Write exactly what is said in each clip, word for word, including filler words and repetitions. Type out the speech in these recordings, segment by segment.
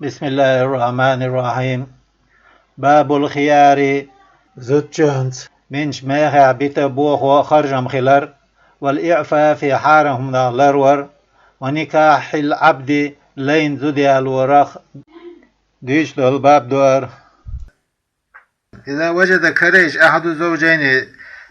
بسم الله الرحمن الرحيم. باب الخيار. Зудчуьнца минчу мехехь бита бохо харжам хилар, والإعفاف хьарам хӀуманах ларвар, ونكاح العبد лайн зуда ялорах дуьйцуш долу баб ду хӀара. إذا وجد карайча أحد الزوجين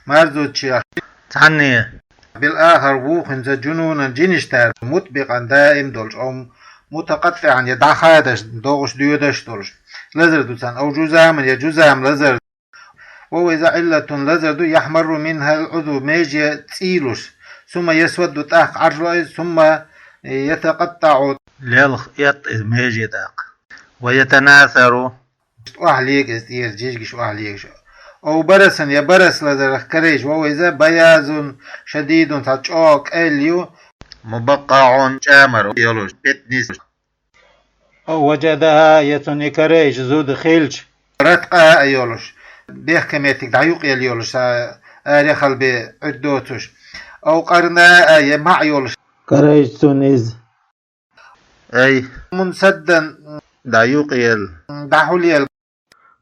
марзуччех цхьанне بالآخر вукхуьнца جنونا жинаш тара مطبقا даим долчу, أو متقطعا я дӀахадаш, догӀуш доьдаш долуш, лазар ду царна, أو جذاما я жузам лазар ду. وهو إذا علة лазар ду يحمر منها العضو меже цӀийлуш, ثم يسود тӀаккха Ӏаржло иза, ثم يتقطع лелха эттӀа иза меже тӀаккха, ويتناثر охьалега иза тӀера, жижигаш охьалегаш. أو برصا я барас лазарах карайча, وهو иза بياض شديد цхьа чӀогӀа кӀел ю, مبقع чӀамар йолуш, петнис. أو وجدها я цунна и карайча зуда хилча, رتقاء йолуш, бехке меттиг дӀаюкъаелла йолуш, сан арехал бен Ӏуьрг доцуш. أو قرناء я маӀа йолуш, карайча цунна иза. أي منسدا дӀаюкъаелла, дӀахьулъелла.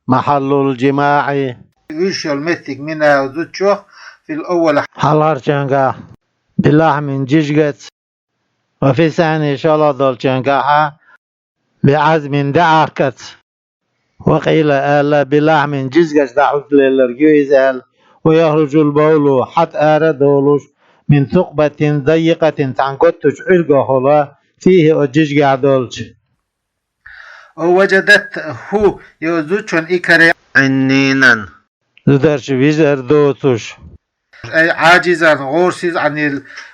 محل الجماع вуьш йолу меттиг منها зудчох في الأول хьалхарчуьнгахь بلحم жижигаца, وفي الثاني шолгӀа долчуьнгахь بعظم даьӀахкаца. وقيل аьлла بلحم жижигаца дӀахьулъелларг ю иза аьлла, ويخرج البول хьата ара а долуш من ثقبة ضيقة цхьана готтачу Ӏуьргахула فيه оцу жижигехь долчу. أو وجدته я зудчунна и каре عنينا зударша вижар доцуш. أي عاجزا гӀорасиз عن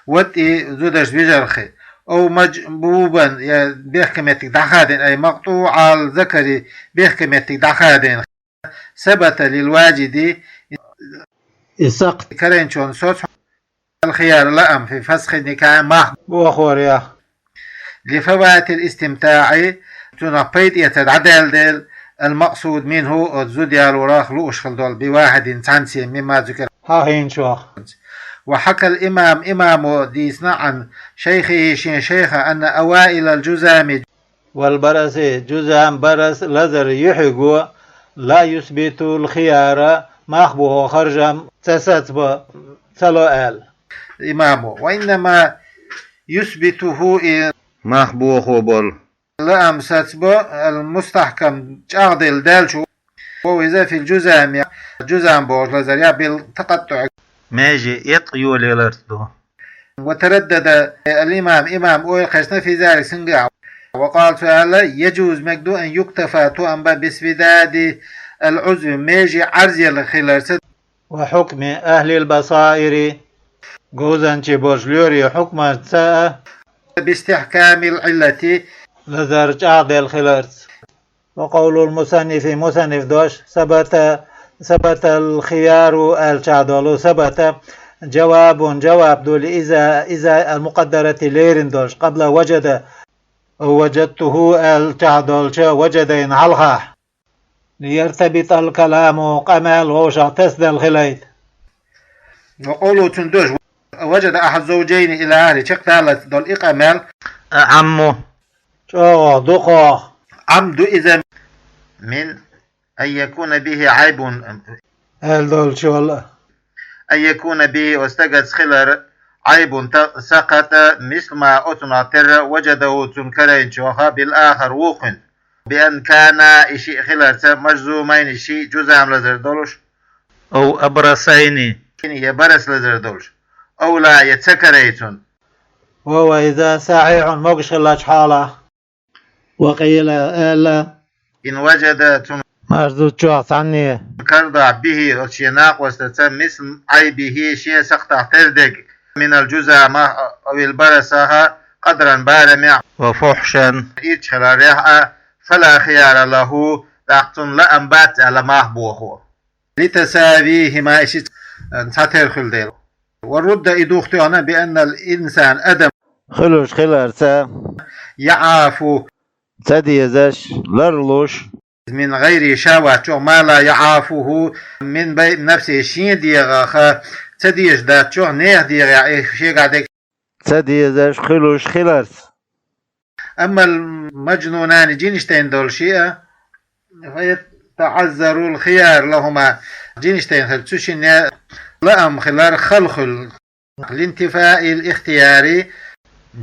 الوطء зударша вижарх. أو مجبوبا я бехке меттиг дӀахадийна, أي مقطوع الذكر бехке меттиг дӀахадийна. ثبت للواجد и сакхт карайначунна соцу الخيار лаам في فسخ النكاح мах бохорехь. لفوات الاستمتاع цунах пайда эцар дӀадаьлла дела, المقصود منه оцу зуда ялорах лууш хила долу بواحد цхьанцен مما ذكر хьахийначох. وحكى الإمام имамо дийцина عن شيخه шен шайха أن أوائل الجذام والبرص жузам, барас, лазар юьхьиг لا يثبت الخيار мах бохо харжам ца сацабо, ца ло аьлла. Имамо. وإنما يثبته и мах бохо болу лаам сацабо المستحكم чӀагӀделла даьллачу وهو иза في الجذام жузам бохучу лазарехь بالتقطع меже эткъа йолаяларца ду. وتردد الإمام имам ойла кхаьчна في ذلك цуьнгахь. وقال цо аьлла يجوز мега ду أن يكتفى тоам бан باسوداد العضو меже Ӏарзъелла хиларца وحكم أهل البصائر говзанчий болчу лоьрийн хьукмашца а باستحكام العلة лазар чӀагӀделла хиларца. وقول المصنف мусанниф дош ثبت ثبت الخيار аьллачохь долу ثبت جواب жаваб ду لإذا إذا المقدرة лерина долуш قبل وجد أو وجدته аьллачохь долчу وجدين хьалха. ليرتبط الكلام къамел вовшах тасаделла хилайта. وقوله цуьнан дош وجد أحد الزوجين إلى آخره чекхдаллалц долу и къамел أعم чӀогӀа дукхох عم ду иза من أن يكون به عيب аьлла долчул أن يكون به оцу стагаца хилар عيب та сакхат مثل ما оцунах терра وجده цунна карайначохь بالآخر вукхуьнан. بأن كانا и шиъ хиларца مجذومين шиъ жузам лазар долуш أو أبرصين я барас лазар долуш أو لا я ца карай цунна. وهو إذا صحيح могуш хиллачу хьолахь. وقيل аьлла إن وجد цунна марзуччохь цхьанне карда به оцу шен накъостаца مثل عيبه шен сакхатах тера дерг من الجذام أو البرص قدرا барамехь وفحشا ирча хиларехь а فلا خيار له тӀаккха цунна лаам бац аьлла мах бохо. لتساويهما и шиъ цхьатера хуьлу дела. ورد и дух тоьхна بأن الإنسان адам хуьлуш хиларца يعاف ца дезаш ларлуш من غيره ша ваччохь ما لا يعافه من بيع نفسه шен дегӀах ца дезаш дацчохь нехан дегӀехь и шегахь дерг ца дезаш хуьлуш хиларца. أما المجنونان, жинаш тайна долуш а, فيتعذر الخيار لهما, жинаш тайна хилар, цу шинна лаам хилар хала хуьлу, لانتفاء الاختيار,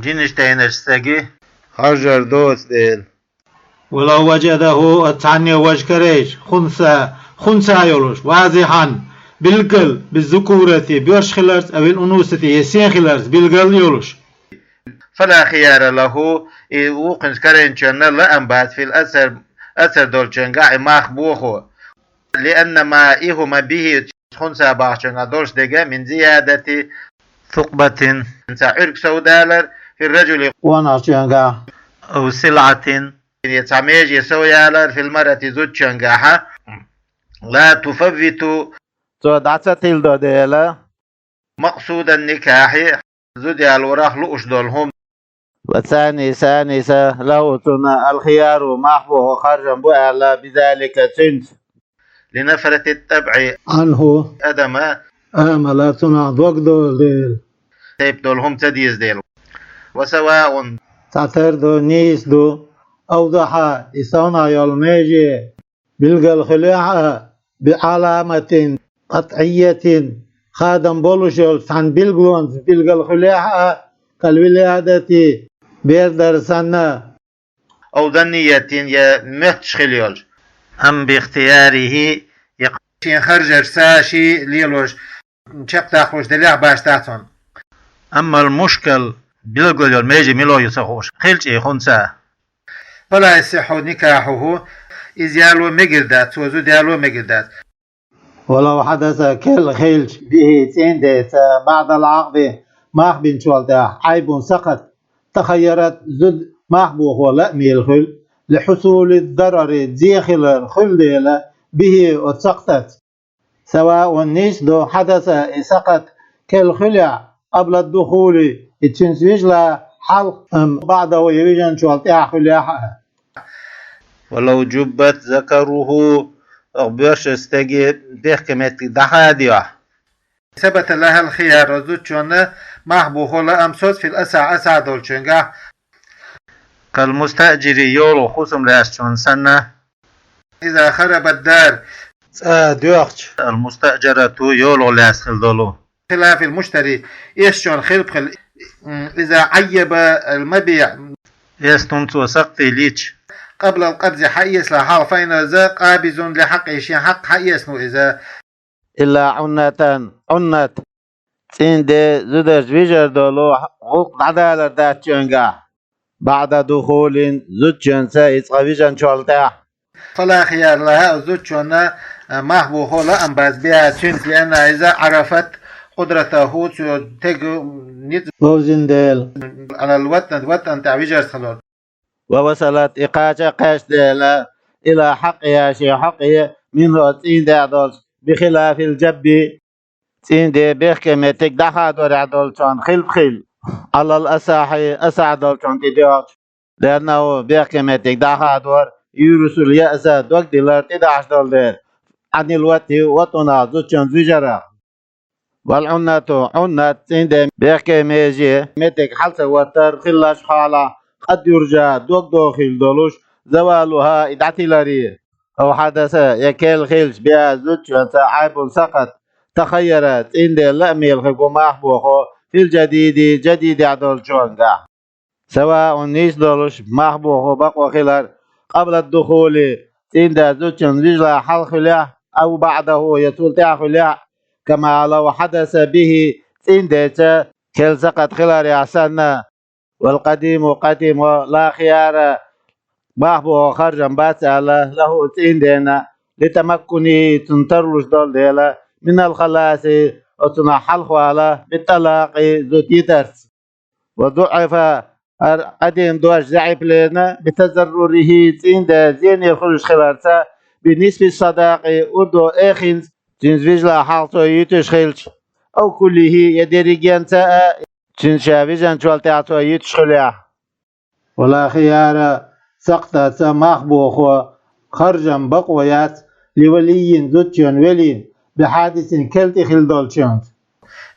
жинаш тайначу стаге харжар доцу дела. ولو وجده, оцу цхьанне важа карайча, хунса, хунса йолуш, واضحا, билггал, بالذكورة, боьрша хиларца, أو الأنوثة, я сен хиларца, билггал йолуш. فلا خيار له, и вукхуьнца карайначунна лаам бац, في الأيسر, айсар долчуьнгахь и мах бохо. لأن ما أوهم به, хунса бахчуьнгахь долуш дерг, من زيادة ثقبة, цхьа Ӏуьрг сов далар, في الرجل, къонахчуьнгахь, أو سلعة, я цхьа меже сов ялар, في المرأة, зудчуьнгахь, لا تفوت, цо дӀа ца тилдо дела, مقصود النكاح, зуда ялорах лууш долу хӀума. والثاني, санна, له, цунна, الخيار, мах бохо харжам бу аьлла, بذلك, цуьнца. لنفرة الطبع, عنه, адам, آمل, цунах дог долу дела. Тайпа долу хӀума ца деза дела. وسواء, цхьатера ду, нийса ду, أوضح, и совнах йолу меже билгал хуьлехь а, بعلامة قطعية, хадам болуш йолчу цхьана билгалонца билгал хуьлехь а, كالولادة, бер дар санна, أو ظنية, я моьттуш хила йолуш, أم باختياره, я шен харжарца шен лелош, чекхдаккхалуш делехь башха дац хьуна. أما المشكل, билгал йолу меже мила ю ца хууш хилча и хунца, فلا يصح نكاحه, иза яло мегар дац, цо зуда яло мегар дац. ولو حدث, керла хилча, به, цӀийнан деца, بعد العقد, мах бинчул тӀаьхьа, عيب, сакхат, تخيرت, зуда мах бохо лаамел хуьлу, لحصول الضرر, зе хилар хуьлу дела, به, оцу сакхатца. سواء, нийса ду, حدث, и сакхат керла хуьлехь, قبل الدخول, и цуьнца вижалехь хьалха, أم بعده, я вижначул тӀаьхьа хуьлехь а. ولو جب ذكره, оха боьрша стеган бехке меттиг дӀахадайохь. ثبت لها الخيار, зудчунна мах бохо лаам соцу, في الأصح, асахь долчуьнгахь. كالمستأجر, йоло хӀусам лаьцначунна санна. إذا خربت الدار, цӀа доьхча, المستأجرة, йоло лаьцна хила долу. بخلاف المشتري, эсачунна хилпа хила, إذا عيب المبيع, эсна хӀума цо сакхтийлича, قبل القبض, хьаэцале хьалха, فإن هذا قابض لحقه, шен хьакъ хьаэцна ву иза. إلا عنة, Ӏуннат, цӀийнан де зударца вижар долу гӀуллакх дӀадалар дац цуьнгахь, بعد دخول, зудчуьнца и цкъа вижначул тӀаьхьа. فلا خيار لها, зудчунна мах бохо лаам бац, بها, цуьнца, لأنها, иза, عرفت قدرته, цо тегу ницкъ ловзина дела, على الوطن, ватӀан тӀехь вижарца хилар. ووصلت, и кхача а кхаьчна дела, إلى حقها, шен хьакъе, منه, оцу цӀийнан дех долчу, بخلاف الجب, цӀийнан де бехке меттиг дӀахадорехь долчунна хилпа хила, على الأصح, асахь долчунна тӀедоьгӀча, لأنه, бехке меттиг дӀахадор, يورث اليأس, дог дилар тӀедахьаш долу дела, عن الوطء, ватӀанах, зудчунца вижарах. والعنة, Ӏуннат, цӀийнан де бехке меже меттиг хьала ца ваттар хиллачу хьолахь, قد يرجى, дог дохийла долуш, زوالها, и дӀатиларе, أو حدث, я керла хилча, بها, зудчунца, عيب, сакхат, تخير, цӀийнан де лаамел хир бу мах бохо, في الجديد, жадидехь долчуьнгахь. سواء, нийса долуш, мах бохо бакъо хилар, قبل الدخول, цӀийнан де зудчунна вижалехь хьалха хуьлехь, أو بعده, я цул тӀаьхьа хуьлехь, كما لو حدث به, цӀийнан деца керла сакхат хиларехь санна. والقديم, къадимо, لا خيار, мах бохо харжам бац аьлла, له, цӀийнан дена, لتمكنه, цунна тарлуш долу дела, من الخلاص, оцунах хьалхавала, بالطلاق, зуда йитарца. وضعف, хӀара къадим дош заьӀиплена, بتضرره, цӀийнан де зене хуьлуш хиларца, بنصف الصداق, урдо эхинца, цуьнца вижалехь хьалха цо йитуш хилча, أو كله, я дерригенца а, цуьнца ша вижначул тӀаьхьа цо йитуш хуьлехь. ولا خيار, сакхтаца мах бохо харжам бакъо яц, لولي, зудчун велин, بحادث, керла тӀе хила долчуьнца.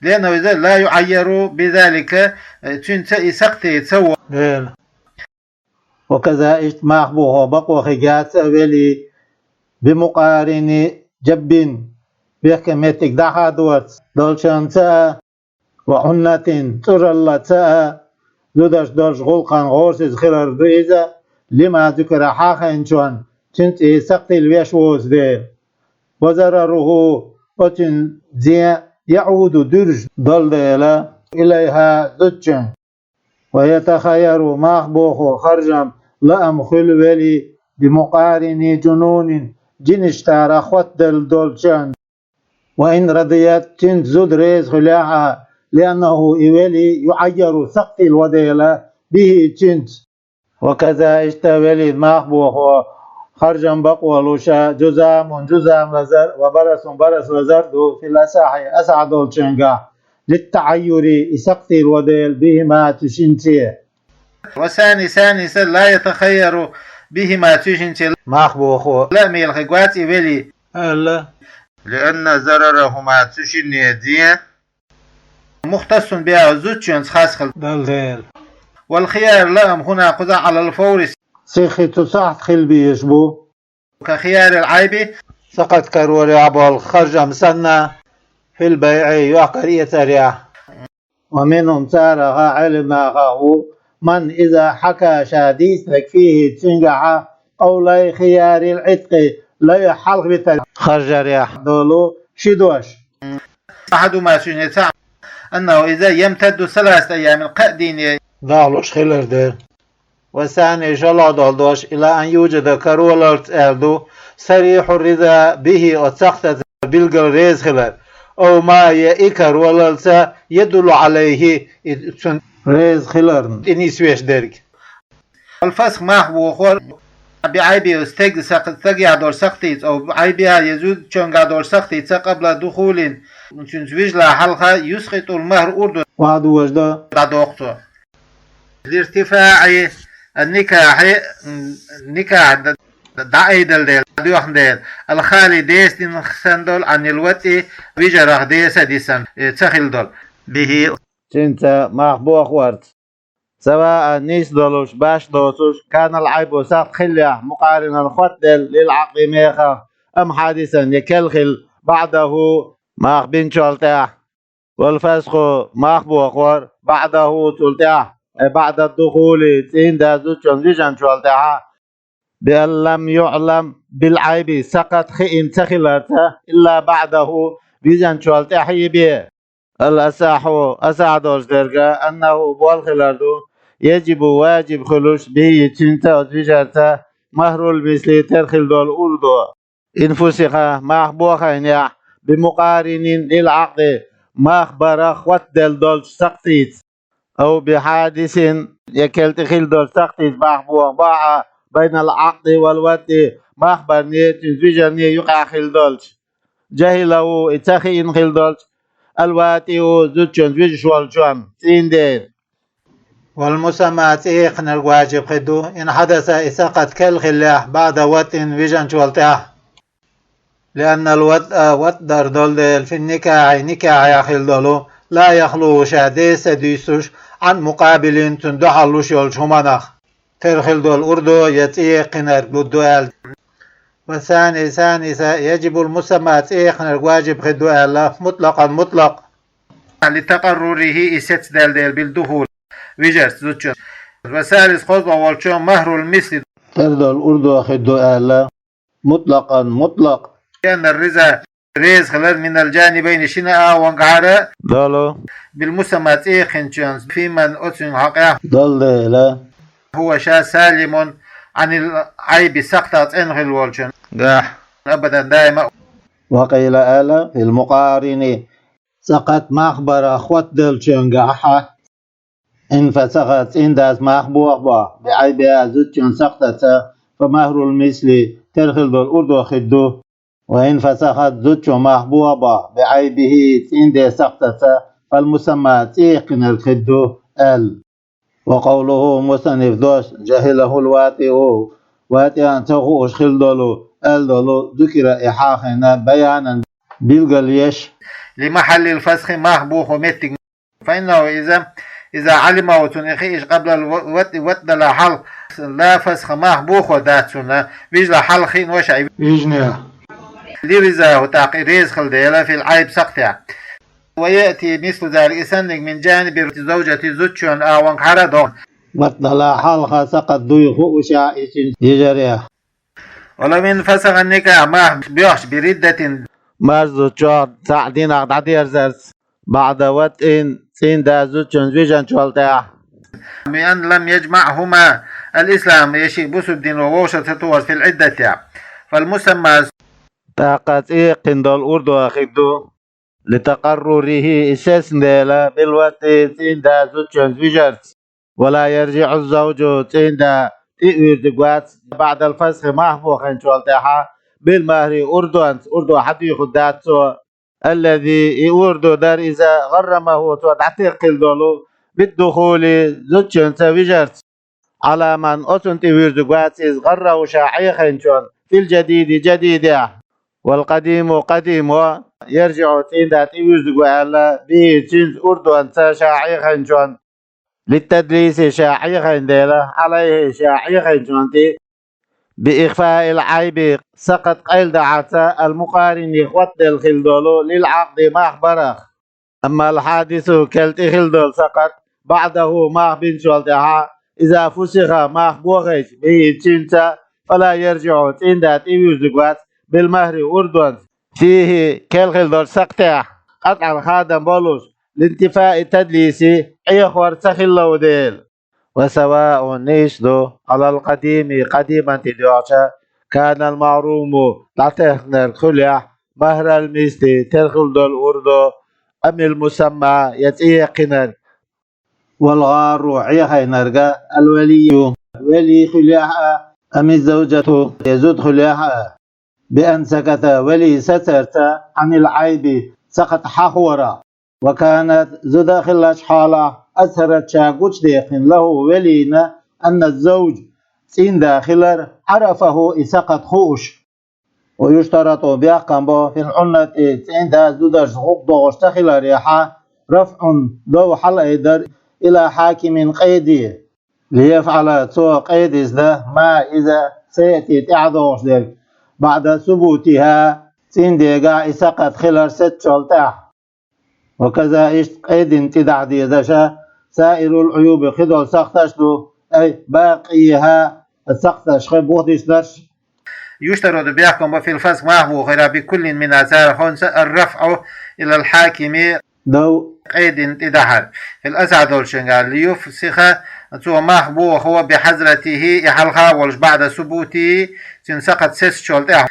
لأنه, иза, لا يعير بذلك, цуьнца и сакхте ца во. Дела. وكذا, иштта мах бохо бакъо хи гяца а вели, بمقارن جب, бехке меттиг дӀахьадорц долчунца а, وعنة, цӀураллаца а, зударш долча гӀулакхан гӀорасиз хилар ду иза, لما ذكر, хьахайначун, цуьнца и сакътийла веш воцу дела. وضرره, оцуьнан зен, يعود, дуьржа долу дела, إليها, зудчун. ويتخير, мах бохо харжам, лаам хуьлу вели, بمقارن جنون, жинаш тӀера хоттаделла долчун. وإن رضيت, цуьнца зуда реза хуьлехь а, لأنه, и вели, يعير, сакътийла ван дела, به, цуьнца. وكذا, иштта вели, мах бохо харжам бакъо луш а, جذام, жузам лазар, وبرص, барас лазар ду, في الأصح, асахь долчуьнгахь, للتعير, и сакътийла ван дела, بهما, цу шинца. والثاني, санниса, لا يتخير بهما, цу шинца, мах бохо, лаам хуьлу вац и вели, аьлла, لأن ضررهما, цу шинна зен, مختص بها, зудчуьнца хас хилла долу дела. والخيار, лаам, هنا, кхузахь, على الفور, сихха, цу сахьтехь хила безаш бу. كخيار العيب, сакъат карорехь болу харжам санна, في البيع, йохкар-эцарехь. ومنهم, царах, Ӏеламнахах ву, من إذا حكى, ша дийцинарг, فيه, цуьнгахь, قولي خيار العتق, лай хьалхавитар харжарехь долу ши дош. أحدهما, цуьнан цхьаъ, أنه إذا يمتد ثلاثة أيام, кхаа дийне дахлуш хилар дела. والثاني, шолгӀа долу дош, إلى أن يوجد, каролалц аьлла ду, صريح الرضا به, оцу сакътаца билггал реза хилар, أو ما, я и каролалца, يدل عليه, и цунна реза хиларна тӀе нисвеш дерг. والفسخ, мах бохор, بعيب, стеган сакъ-, стагехь долчу сакътица, أو بعيبها, я зудчуьнгахь долчу сакътица, قبل دخول, цуьнца вижалехь хьалха, يسقط المهر, урдо, охьадожадо, дӀадоккху цо. لارتفاع النكاح, никахь д-, д-, дӀаайдала дела, дӀадоьхна дела, الخالي, деса дина санна долу, عن الوطء, вижарах деса дисна, э, ца хилла долу, به, цуьнца, мах бохорца. سواء, нийса долуш, баш доцуш, كان العيب, сакъта хиллехь, مقارنا, хоттаделла, للعقد, мехах, أم حادثا, я керла хилла, بعده, мах бинчул тӀаьхьа. والفسخ, мах бохор, بعده, цул тӀаьхьа, أي بعد الدخول, цӀийнда зудчунна вижначул тӀаьхьа, بأن لم يعلم بالعيب, сакъат хиъна ца хиларца, إلا بعده, вижначул тӀаьхьа бен. الأصح, асахь долуш дерг, أنه, боху хилар ду, يجب, важиб хуьлуш, به, цуьнца, оцу вижарца, مهر المثل, тера хилла долу урдо. إن فسخ, мах бохийнехь, بمقارن للعقد, мах барах хоттаделла долчу сакътица, أو بحادث, я керла тӀе хилла долчу сакътица мах боху бахьа, بين العقد والوطء, мах барний, цуьнца вижарний юкъахь хилла долчу. جهله, и ца хиъна хилла долчу, الواطئ, зудчунца вижаш волчунна, цӀийнда. والمسمى, цӀе яьккхинарг важиб хир ду, إن حدث, и сакъат керла хиллехь, بعد وطء, вижначул тӀаьхьа. لأن الوطء, ватӀ дар долу дела, في النكاح, никахьехь хилла долу, لا يخلو, ша деса ца дуьйцуш, عن مقابل, цунна дуьхьал луш йолчу хӀуманах, тера хилла долу урдо я цӀе яьккхинарг лург ду аьлла. والثاني, санниса, يجب المسمى, цӀе яьккхинарг важиб хир ду аьлла, مطلقا, мутлакъ. لتقرره, и сецдаьлла дела, بالدخول, вижарца зудчун. والثالث, кхозлагӀа волчо, مهر المثل, тера долу урдо хир ду аьлла, مطلقا, мутлакъ. لأن الرضا, реза хилар, من الجانبين, шина агӀонгахьара долу, بالمسمى, цӀе яьккхинчунна, فيمن, оцуьнан хьокъехь долу дела, هو, ша, سالم عن العيب, сакътах цӀена хилла волчуьнгахь, أبدا, даима. وقيل, аьлла, في المقارن, сакъат мах барах хоттаделлачуьнгахь, إن فسخ, цӀийнда мах боху боху, بعيبها, зудчун сакътаца, فمهر المثل, тера хилла долу урдо хир ду. وإن فسخت, зудчун мах боху боху, بعيبه, цӀийнда сакътаца, فالمسمى, цӀе яьккхинарг хир ду, аьлла. وقوله, мусанниф дош, جهله الواطئ, ватӀиан ца хууш хилла долу, аьлла долу, ذكر, и хьахийна, بيانا, билгал еш, لمحل الفسخ, мах боху меттиг. فإنه إذا, إذا علمه, цунна и хиъча, قبل الوطء, ватӀ далахь хьалха, لا فسخ, мах бохо дац цунна, вижла хьалхин ваша вижне. لرضاه, тӀаккха и реза хила дела, في العيب, сакхтехь. ويأتي مثل ذلك, и санниг, من جانب الزوجة, зудчун агӀонга хьара а догӀу. Маттала хьалха сакхат дуй хууш а, и цуьнца йижарехь. ولو انفسخ النكاح, мах боьхча, بردة, марзу чохь цхьаъ динах дӀадерзарца, بعد وطء, цӀийнда зудчун вижначул тӀаьхьа. بأن لم يجمعهما الإسلام, я шиъ бусурба дино вовшах ца тухуш, في العدة, فالمسمى, тӀаккха цӀе яьккхина долу урдо хир ду, لتقرره, и сецна дела, بالوطء, цӀийнда зудчун вижарца. ولا يرجع الزوج, цӀийнда тӀе а вуьрзиг вац, بعد الفسخ, мах бохийначул тӀаьхьа, بالمهر, урдонца, урдо хьадуьйхур дац цо, الذي, и урдо дара иза, غرمه, цо дӀатехкхина долу, بالدخول, зудчуьнца вижарца. على من, оцунна тӀе вуьрзиг вац иза, غره, ша Ӏехийначунна, في الجديد, жадидехь. والقديم, къадимо, يرجع, цӀийнда тӀе вуьрзиг ву аьлла, به, цуьнца, урдонца, ша Ӏехийначунна, للتدليس, ша Ӏехийна дела, عليه, ша Ӏехийначунна тӀе, بإخفاء العيب, сакхат къайладахьарца, المقارن, хоттаделла хила долу, للعقد, мах барах. أما الحادث, керла тӀе хила долу сакхат, بعده, мах бинчул тӀаьхьа, إذا فسخ, мах бохийча, به, цуьнца, فلا يرجع, цӀийнда тӀе вуьрзиг вац, بالمهر, урдонца, فيه, керла хила долчу сакхтехь, قطعا, хадам болуш, لانتفاء التدليس, Ӏехор ца хилла дела. وسواء, нийса ду, على القديم, къадиман тӀе доьгӀча, كان المغروم, дӀатехнарг хуьлехь, مهر المثل, тера хила долу урдо, أم المسمى, я цӀе яьккхинарг. والغار, Ӏехийнарг, الولي, вели хуьлехь а, أم الزوجة, я зуда хуьлехь а. بأن سكت, вели сацарца, عن العيب, сакхат хьахорах. وكانت, зуда хиллачу хьолахь, أظهرت, ша гучудаьккхина, له, велина, أن الزوج, цӀийнда хилар, عرفه, и сакхат хууш. ويشترط, бехкам бо, في العنة, цӀийнда зударшца гӀуллакх догӀуш ца хиларехь, رفع, дов хьалаайдар, إلى حاكم, къеде, ليفعل, цо къедис дан, ما, иза, سيأتي, тӀаьхьа догӀуш дерг, بعد ثبوتها, цӀийндегахь и сакхат хилар сецначул тӀаьхьа. وكذا, иштта къедина тӀе дахьа дезаш, سائر العيوب, кхидолу сакхташ а ду, أي باقيها, сакхташ хи буха дисинарш. يشترط, бехкам бо, في الفسخ, мах бохийра, بكل منها, царах хӀинца, الرفع إلى الحاكم, дов, къедина тӀе дахьар. في الأصح, долчуьнгахь, ليفسخ, цо мах бохо, بحضرته, и хьалха а волуш, بعد ثبوته, цуьнан сакхат сецначул тӀаьхьа.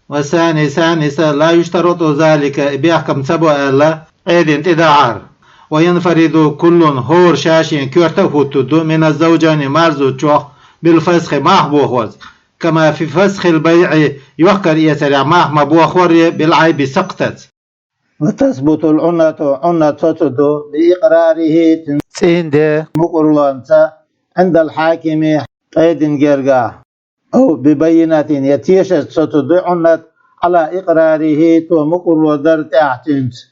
والثاني, ثانيس, لا يشترط ذلك, и бехкам ца бо аьлла, къедина тӀе дахьар. وينفرد كل, хӀора ша-шен коьрта а хӀуттур ду, من الزوجين, марзуччох, بالفسخ, мах бохорца. كما في فسخ البيع, йохкар эцарехь мах ма бохорре, بالعيب, сакхтаца. وتثبت العنة, Ӏуннат соцур ду, بإقراره, цуьнан цӀийнда мукӀарлонца, عند الحاكم, къедина гергахь. أو ببينة, я тешашца соцур ду Ӏуннат, على إقراره, цо мукӀарло дар тӀехь цуьнца.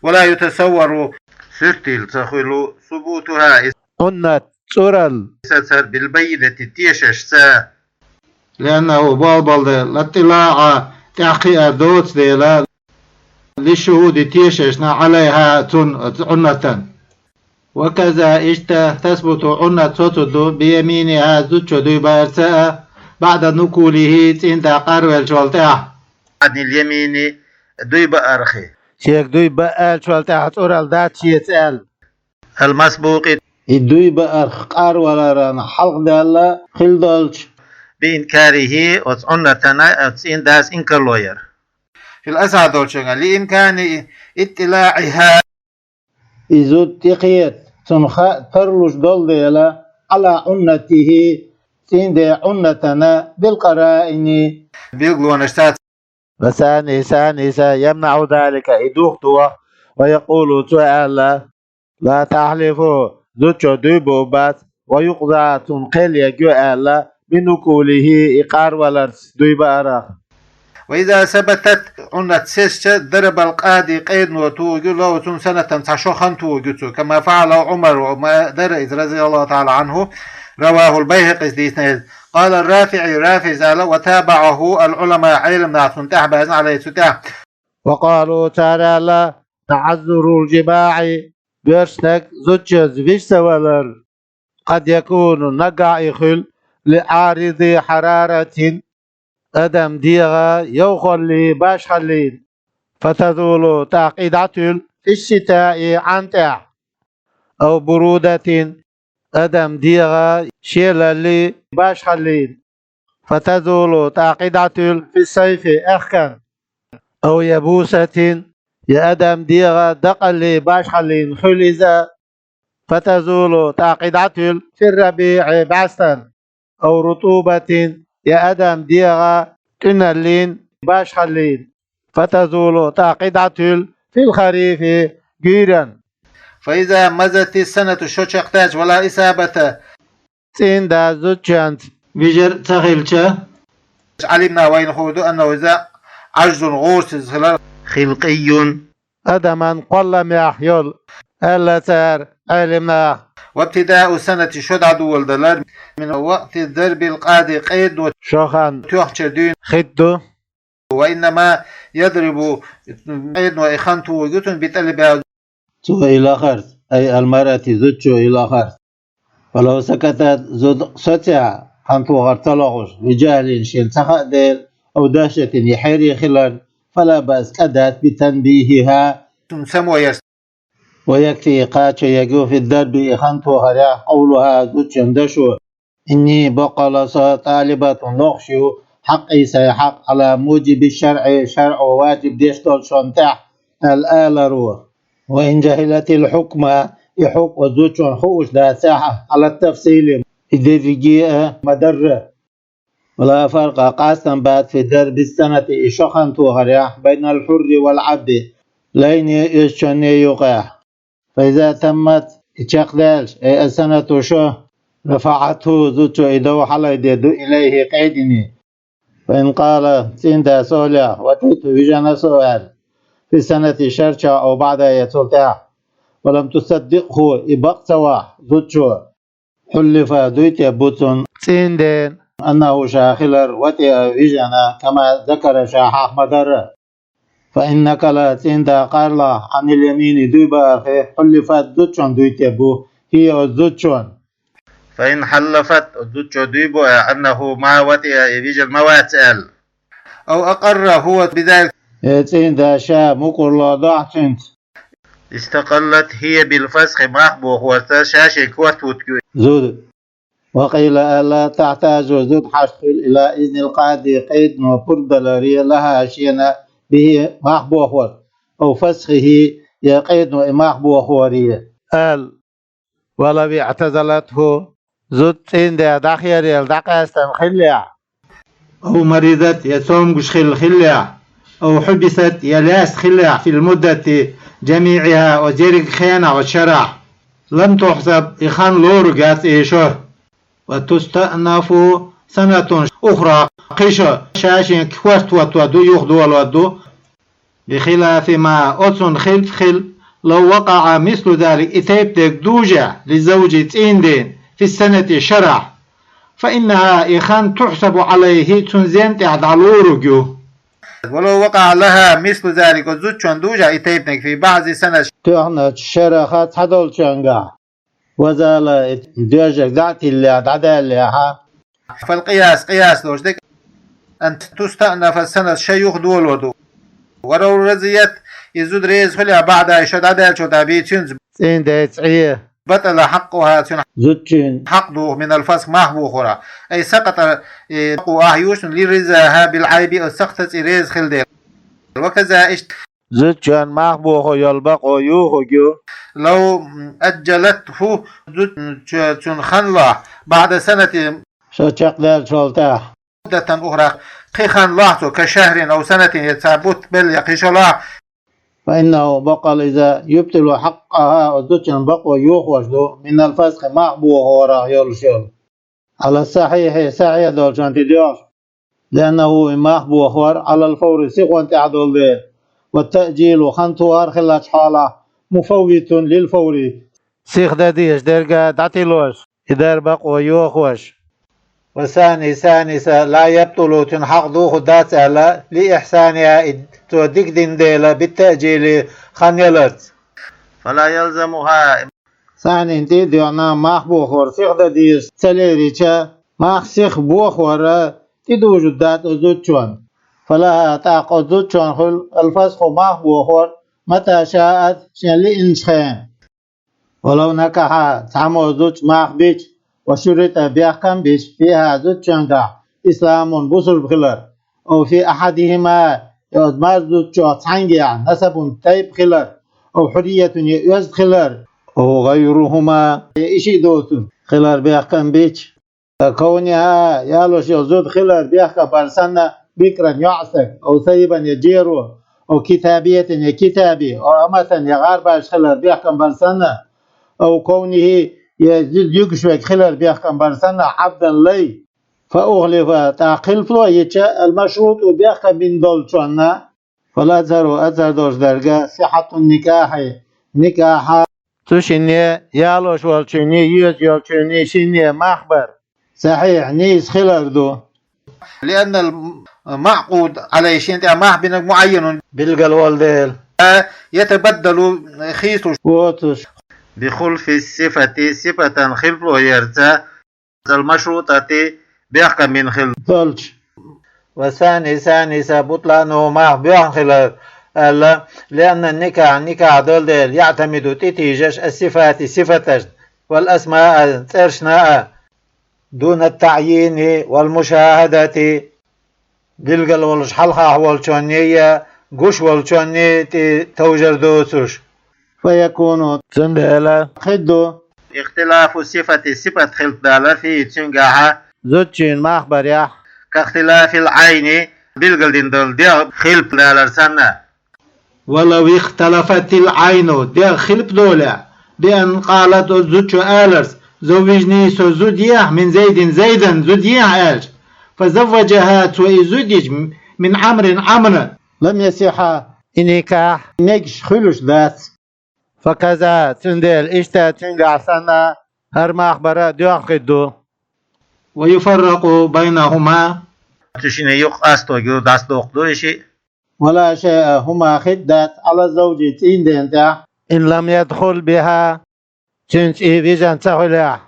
ولا يتصور, суьртийла ца хуьлу, ثبوتها, и Ӏуннат цӀуралла, сацар, بالبينة, тешашца. لأنه, болх бала дан, لا اطلاع, тӀаьхьакхиар доцу дела, للشهود, тешашна, عليها, цунна, оцу Ӏуннатан. وكذا, иштта, تثبت, Ӏуннат соцур ду, بيمينها, зудчо дуй баарца а, بعد نكوله, цӀийнда къарвеллачул тӀаьхьа. عن اليمين, дуй баарх. Шега дуй бааллачул тӀаьхьа цӀуралла дац шеца аьлла. المسبوق, и дуй баарх къарваларан хьалха даьлла хила долчу. بإنكاره, оцу Ӏуннатана, оцу цӀийндас инкарло яр. في الأصح, долчуьнгахь, لإمكان اطلاعها, и зуда тӀекхета, цунна хаа тарлуш долу дела, على عنته, цӀийнда Ӏуннатана, بالقرائن, билгалонашца. والثاني, ثانيس, يمنع ذلك, и духадо, ويقول, цо аьлла: لا تحلف, зудчо дуй буа бац, ويقضى, цунна кхел ергйо аьлла, بنكوله, и къарваларца дуй баарах. وإذا ثبتت, Ӏуннат сецча, ضرب القاضي, къедано тоьлла ю, له, цунна, سنة, цхьа шо хан тоьлла ю цо, كما فعل عمر, ма дара иза, رضي الله تعالى عنه, رواه البيهقي, дийцина иза. قال الرافعي, РафиӀис аьлла, وتابعه العلماء, Ӏеламнаха цунна тӀаьхьабаьхкина, عليه, цу тӀехь. وقالوا, цара аьлла, تعذر الجماع, боьрша стаг зудчуьнца вижа ца валар, قد يكون, наггахь и хуьлу, لعارض حرارة, адам дегӀан йовхаллин башхаллин, فتزول, тӀаккха и дӀатуьлу, في الشتاء, Ӏан тӀехь, أو برودة, адам дегӀан шелаллин башхаллин, فتزول, тӀаккха и дӀатуьлу, في الصيف, аьхкан, أو يبوسة, я адам дегӀан дакъаллин башхаллин хуьлу иза, فتزول, тӀаккха и дӀатуьлу, في الربيع, бӀаьстан, أو رطوبة, я адам дегӀан тӀуьналлин башхаллин, فتزول, тӀаккха и дӀатуьлу, في الخريف, гуьйран. فإذا مضت السنة, шо чекхдаьлча, ولا إصابة, цӀийнда зудчуьнца вижар ца хилча, Ӏалимнаха вайна хуур ду, أنه, иза, عجز, гӀурасиза хилар, خلقي, адаман кхолламехь йолу, аьлла цара Ӏеламнаха. وابتداء السنة, шо дӀадоладалар, من وقت ضرب القاضي, къедано шо хан тоьхначуьра дуьйна хӀитта ду. وإنما يضرب, къедано и хан тухург ю цунна, بطلبها, цо и лахарца, أي المرأة, зудчо и лахарца. ولو سكتت, зуда соцахь, хан тухар ца лохуш, لجهل, шена ца хаьа дела, أو دهشة, я хьерий хиларна, فلا بأس, кӀа дац, بتنبيهها, цунна само ярца. ويكفي, кхачо ерг ю, في الضرب, и хан тухарехь, قولها, зудчун дашо: إني, баккъалла со, طالبة, лохуш ю, حقي, сайн хьакъ, على موجب الشرع, шарӀо важиб деш долчунна тӀехь, аьлла аларо. وإن جهلت الحكم, и хьукм оцу зудчунна хууш дацахь а, على التفصيل, и дерриге а ма-дарра. ولا فرق, къастам бац, في ضرب السنة, и шо хан тухарехь, بين الحر والعبد, лайне а, оьшучунна а юкъехь. فإذا تمت, и чекхдаьлча, أي السنة, шо, رفعته, зудчо и дов хьалайдийр ду, إليه, къедине. فإن قال, цӀийнда со олехь, وطئت, вижина со аьлла, في السنة, шарчохь, أو بعدها, я цул тӀаьхьа, ولم تصدقه, и бакъ ца вахь зудчо, حلف, дуй тӀе бу цунна, цӀийнден, أنه, ша хилар, وطئ, вижина, كما ذكر, ша хьахо ма-дарра. فإن نقل, цӀийнда къарлахь, عن اليمين, дуй бахархи, حلفت, зудчун дуй тӀе бу, هي, оцу зудчун. فإن حلفت, оцу зудчо дуй бу, أنه ما وطئ, и вижина ма вац аьлла. أو أقر هو بذلك, я цӀийнда ша мукӀарло дохь цуьнца. استقلت هي بالفسخ, мах бохорца ша шен корта вуьтур ю зуда. وقيل, аьлла, تحتاج, зуда хьашт хуьлу, إلى إذن القاضي, къедано пурба даларе, لها, шена, به, мах бохорца, أو فسخه, я къедано и мах бохоре, аьлла. ولو اعتزلته, зуда цӀийнда дӀахеръелла дӀакъаьстина хиллехь, أو مرضت, я цомгуш хилла хиллехь, أو حبست, я лаьцна хиллехь, في المدة جميعها, оцу ерриг хенахь, оцу шарахь, لم تحسب, и хан лоруг яц и шо. وتستأنف سنة أخرى, кхин шо, ша шен корта хӀоттор ду, юхадолор ду. بخلاف ما, оцунна хилча хила, لو وقع مثل ذلك, и тайпа дерг дужехь, للزوج, цӀийнден, في السنة, шарахь, فإنها, и хан, تحسب عليه, цунна зен тӀехь дӀалоруг ю. ولو وقع لها مثل ذلك, оцу зудчунна дужехь и тайпаниг, في بعض السنة, тоьхначу шарах цхьадолчуьнгахь, وزال, и доьжниг дӀа а тиллехь, дӀадаьллехь, فالقياس, къияс долуш дерг, أن تستأنف السنة, шо юхадолор ду. ولو رضيت, и зуда реза хуьлехь, بعدها, шо дӀадаьллачул тӀаьхьа, به, цуьнца, цӀийнден цӀе, بطل حقها, цуьнан зудчун хьакъ духу, من الفسخ, мах бохорах. أي سقط, и, حقه, ахь ю шуна, لرضاها بالعيب, оцу сакхтаца и реза хилла дела. وكذا, иштта, зудчун мах бохо йолу бакъо юхург ю, لو أجلته, зудчо цунна хан лахь, بعد سنة, шо чекхдаьллачул тӀаьхьа, مدة أخرى, кхин хан лахь цо, كشهر أو سنة, я цхьа бутт, белла, я кхин шо лахь, فإنه, баккъал иза, يبطل حقها, оцу зудчун бакъо йохош ду, من الفسخ, мах бохорах йолуш йолу. على الصحيح, сахьихь долчунна тӀедоьгӀуш, لأنه, и мах бохор, على الفور, сихонна тӀехь долу дела, والتأجيل, хан тухар хиллачу хьолахь, مفوت للفور, сиха дан дезаш дерг дӀатилош, и дар бакъо йохош. والثاني ثانيسا لا يبطل цуьнан хьакъ дохур дац аьлла, لإحسانها и цо дика дина дела, بالتأجيل хан яларца. فلا يلزمها Санин тӀе а доьгӀна мах бохор сиха дан дезаш ца лерича, мах сиха бохор тӀедужур дац оцу зудчунна. فلها тӀаккха оцу зудчунна хуьлу الفسخ мах бохор متى شاءت шен лиъначу хенахь. ولو نكح цхьаммо зудчо мах бича, وشرط бехкам бича فيها зудчуьнгахь إسلام бусурба хилар, أو في أحدهما я оцу марза зудчух цхьаьнгахь نسب тайпа хилар, أو حرية я оьзда хилар, أو غيرهما я и шиъ доцург хилар бехкам бича. ككونها ялош йолу зуда хилар бехкам бар санна, بكرا йоӀ стаг, أو ثيبا я джеро, أو كتابية я китаби, أو أمة я гӀарбаш хилар бехкам бар санна, أو كونه я зуда юьгуш верг хилар бехкам бар санна, عبدا лай. فأخلف тӀаккха хилфало йича, المشروط бехкам бина долчунна, فالأظهر азхьар долуш дерг صحة النكاح никахь цу шинне, ялош волчуьнний, йоьзна йолчуьнний шинне мах бар сахьихь, нийса хилар ду. لأن المعقود عليه шена тӀехь мах бинарг معين билгал волу дела, لا يتبدل хийцалуш воцуш. بخلف الصفة сифатан хилфало ярца, المشروطة бехкам бина хилла долчу. والثاني ثانيسا بطلانه мах боьхна хилар аьлла, لأن النكاح никахь долу дела, يعتمد тӀетийжаш الصفات сифаташна, والأسماء цӀерашна а, دون التعيين والمشاهدة билгал волуш хьалхахь волчунний я гуш волчунний тӀе товжар доцуш. فيكون цундела хир ду اختلاف الصفة сифат хилпадалар فيه цуьнгахь, зудчуьнан мах барехь, كاختلاف العين билгал дина долу дегӀ хилпадалар санна. ولو اختلفت العين дегӀ хилпадолехь, بأن قالت оцу зудчо аларца, زوجني со зуда ехьа, من زيد زيدا зуда ехьа аьлча, فزوجها цо и зуда йича, من عمرو Ӏамра, لم يصح и никахь мегаш хуьлуш дац. فكذا цундела иштта цуьнгахь санна, хӀара мах бар а доьхна хир ду. ويفرق بينهما цу шинна юкъа къастор ю, дӀасадоккхур ду и шиъ. ولا شيء хӀума хир дац على الزوج цӀийнден тӀехь, إن لم يدخل بها цуьнца и вижна ца хуьлехь.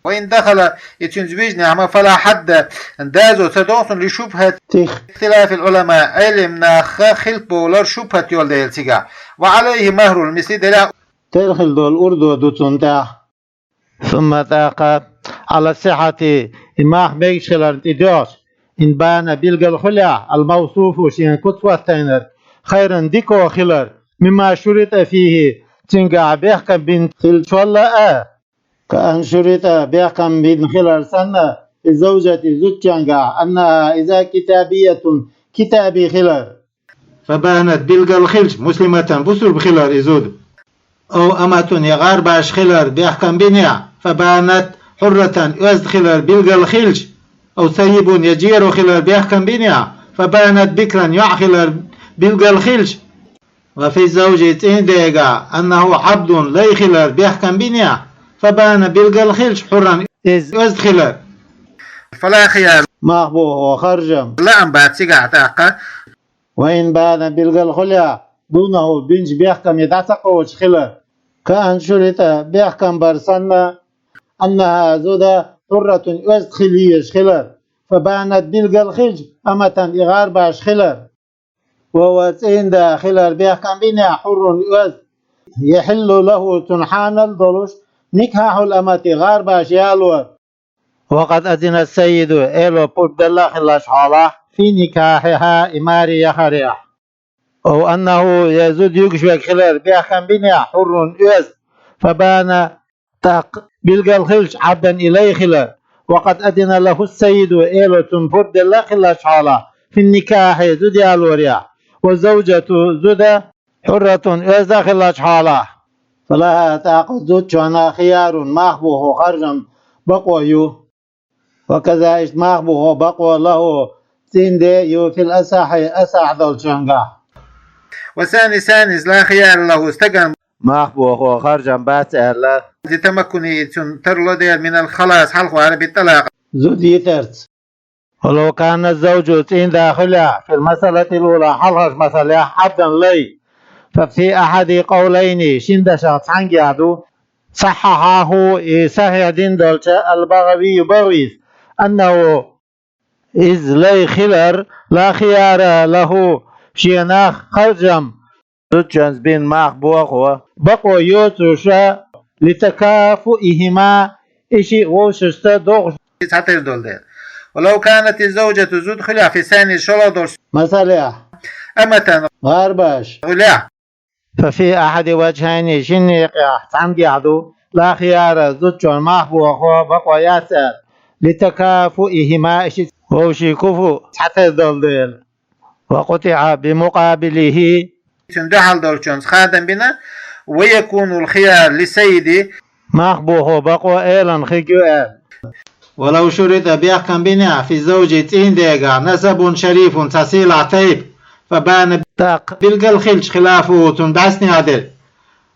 وإن دخل и цуьнца вижнехь ма, فلا حد доза ца догӀу цунна, لشبهة اختلاف العلماء Ӏелам наха хилпбовлар шубхат йолу дела цигахь. وعليه مهر المثل делахь, тера хила долу урдо ду цунна тӀехь. ثم тӀаккха على الصحة и мах мегаш хиларна тӀедоьгӀча, إن بان билгал хуьлехь, الموصوف шена куц хӀоттийнарг, خيرا дика хилар, مما شرط فيه цуьнгахь бехкам бина хиллачул а, كأن شرط бехкам бина хилар санна, في الزوجة зудчуьнгахь, أنها إذا كتابية китаби хилар, فبانت билгал хилча, مسلمة бусурба хилар и зуда, أو أمة я гӀарбаш хилар бехкам бинехь, فبانت حرة оьзда хилар билгал хилча, أو ثيب я джеро хилар бехкам бинехь, فبانت بكرا йоӀ хилар билгал хилча, وفي الزوج цӀийндегахь, أنه عبد лай хилар бехкам бинехь, فبان билгал хилча, حرا иза оьзда хилар. فلا خيار мах бохо харжам лаам бац цигахь тӀаккха. وإن بان билгал хуьлехь, دونه бинчу бехкамийн дӀа ца кхочуш хилар, كأن شرط бехкам бар санна, أنها зуда حرة оьзда хила езаш хилар, فبانت билгал хилча, أمة и гӀарбаш хилар. وهو цӀийнда хилар бехкам бинехь, حر оьзда, يحل له цунна хьанал долуш, نكاح الأمة гӀарбаш ялор. وقد أذن السيد эло пурба делла хилла хьолахь, في نكاحها и маре яхарехь. أو أنه я зуда юьгуш верг хилар бехкам бинехь, حر оьзда, فبان тӀаккха билгал хилча, عبدا и лай хилар. وقد أذن له السيد эло цунна пурба делла хилла хьолахь, في النكاح зуда ялорехь. والزوجة зуда حرة оьзда хилла хьолахь. فلها тӀаккха зудчунна خيار мах бохо харжам бакъо ю. وكذا иштта мах бохо бакъо له цӀийнде ю في الأصح асахь долчуьнгахь. والثاني ثانيسا لا خيار له стагана Мах бохо харжам бац аьлла. لتمكنه цун тарло дела من الخلاص хьалхавала بالطلاق зуда йитарца. ولو كان الزوج цӀийнда хилахь في المسألة الأولى хьалхарчу масалехь عبدا лай, ففي أحد قولين шина дашах цхьаьнгахь ду, صححه и сахьихь дина долча البغوي БагӀавис, أنه иза лай хилар لا خيار له шена харжам зудчунца бина мах бохо бакъо йоцуш, لتكافئهما и шиъ вовшашца догӀуш цхьатера долу дела. ولو كانت الزوجة зуда хилахь في الثانية шолгӀа долчу масалехь أمة гӀарбаш хилахь, ففي أحد وجهين шина некъехь цхьаьнгахь ду لا خيار зудчунна мах бохо бакъо яц аьлла, لتكافئهما и шиъ вовшийн куфу цхьатера долу дела. وقطع بمقابله цуьнан дуьхьал долчунца хадам бина, ويكون الخيار للسيد мах бохо бакъо элан хиг ю аьлла. ولو شرط бехкам бина في الزوج цӀийнда дегахь نسب شريف цхьа сийлахь тайпа, فبان тӀаккха билгал хилча خلافه цуьнан бӀаьснех дерг,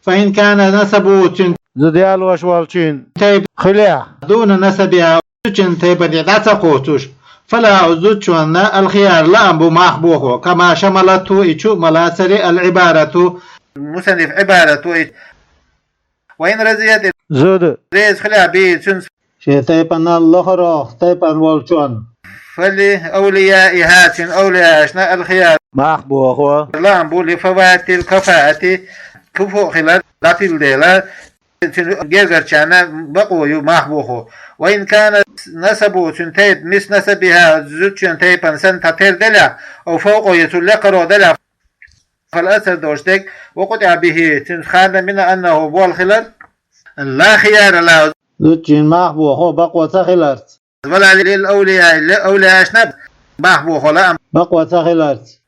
فإن كان نسبه цуьнан зуда ялош волчуьнан тайпа хилахь دون نسبها зудчун тайпане дӀа ца кхочуш, فلها зудчунна الخيار лаам бу мах бохо, كما شملته и чу а ма лацара العبارة мусанниф Ӏибарат ву и. وإن رضيت зуда реза хилахь به цуьнца шен тайпанал лохарох тайпана волчунна, فلأوليائها цуьнан эвлияашна الخيار мах бохо лаам бу لفوات الكفاءة куфу хилар дӀатилла дела, цуьнан гергарчарна бакъо ю мах бохо. وإن كان نسبه цуьнан тайпа مثل نسبها зудчун тайпана санна цхьатера делахь, أو فوقه я цул лекхаро делахь, فالأيسر долуш дерг وقطع به цуьнца хадам бина أنه болу хилар لا خيار له зудчун мах бохо бакъо ца хиларца, ولا للأولياء эвлияашна мах бохо лаам бакъо ца хиларца,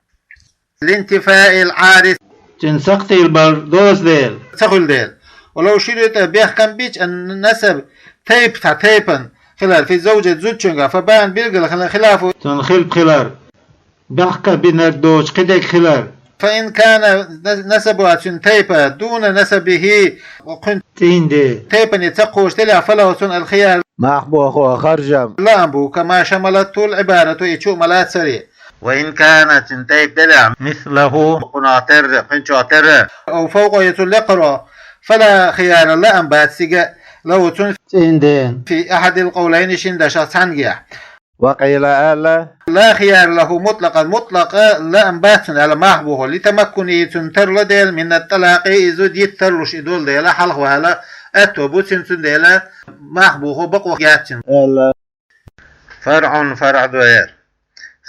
لانتفاء العارض цуьнан сакхтийла бар доцу дела, ца хуьлу дела. ولو شرط бехкам бича النسب тайпа цхьа тайпана хилар في الزوجة зудчуьнгахь, فبان билгал хилар خلافه цуьнан хилпа хилар, бехкам бинарг доцуш кхидерг хилар. فإن كان نسبها цуьнан тайпа دون نسبه кхуьнан цӀийнда тайпане ца кхочуш делахь, فله цунна الخيار мах бохо харжам лаам бу, كما شملته العبارة и чу а ма лацара. وإن كان цуьнан тайпа делахь مثله кхунах терра, кхуьнчох терра, أو فوقه я цул лекхаро, فلا خيار лаам бац цига له цунна цӀийнда في أحد القولين шина дашах цхьаьнгахь. وقيل аьлла لا خيار له مطلقا мутлакъа лаам бац цунна аьлла мах бохо, لتمكنه цунна тарло дела من الطلاق и зуда йита тарлуш и долу дела хьалхавала аьтто бу цуьнан, цундела мах бохо бакъо яц цуьнан аьлла. فرع фаръ ду хӀара.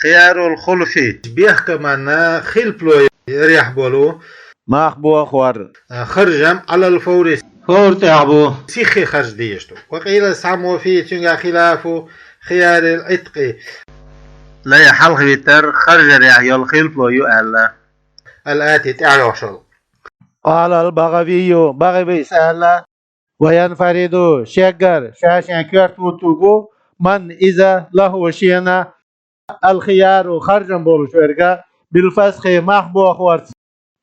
خيار الخلف бехкаманна хилпало ярехь болу мах бохор харжам على الفور фор тӀехь бу сиххе харжа дезаш ду. وقيل цхьаммо فيه цуьнгахь خلاف خيار العتق лай хьалхавитар харжарехь йолу хилпало ю аьлла. الآتي тӀаьхьа йогӀуш йолу. قال البغوي БагӀавис аьлла: وينفرد шеггара ша-шен коьрта хӀуттург ву من иза له шена الخيار харжам болуш верг بالفسخ мах бохорца,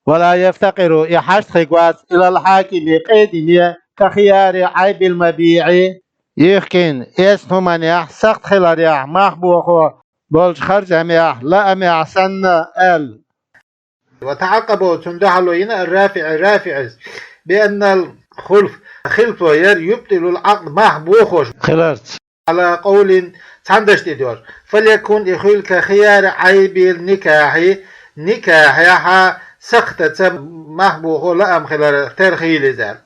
ولا يفتقر и хьашт хиг вац إلى الحاكم къедине كخيار عيب المبيع йихкина эсна хӀуманехь сакхт хиларехь мах бохо болчу харжамехь лаамехь санна аьлла. وتعقبه цунна дуьхьало йина الرافعي РафиӀис بأن الخلف хилпало яр يبطل العقد мах бохош хиларца على قول цхьана дашна тӀе доьжна. فليكن и хуьлу كخيار عيب النكاح никахьехьа сакхтаца мах бохо лаам хилар тера хилийла иза аьлла.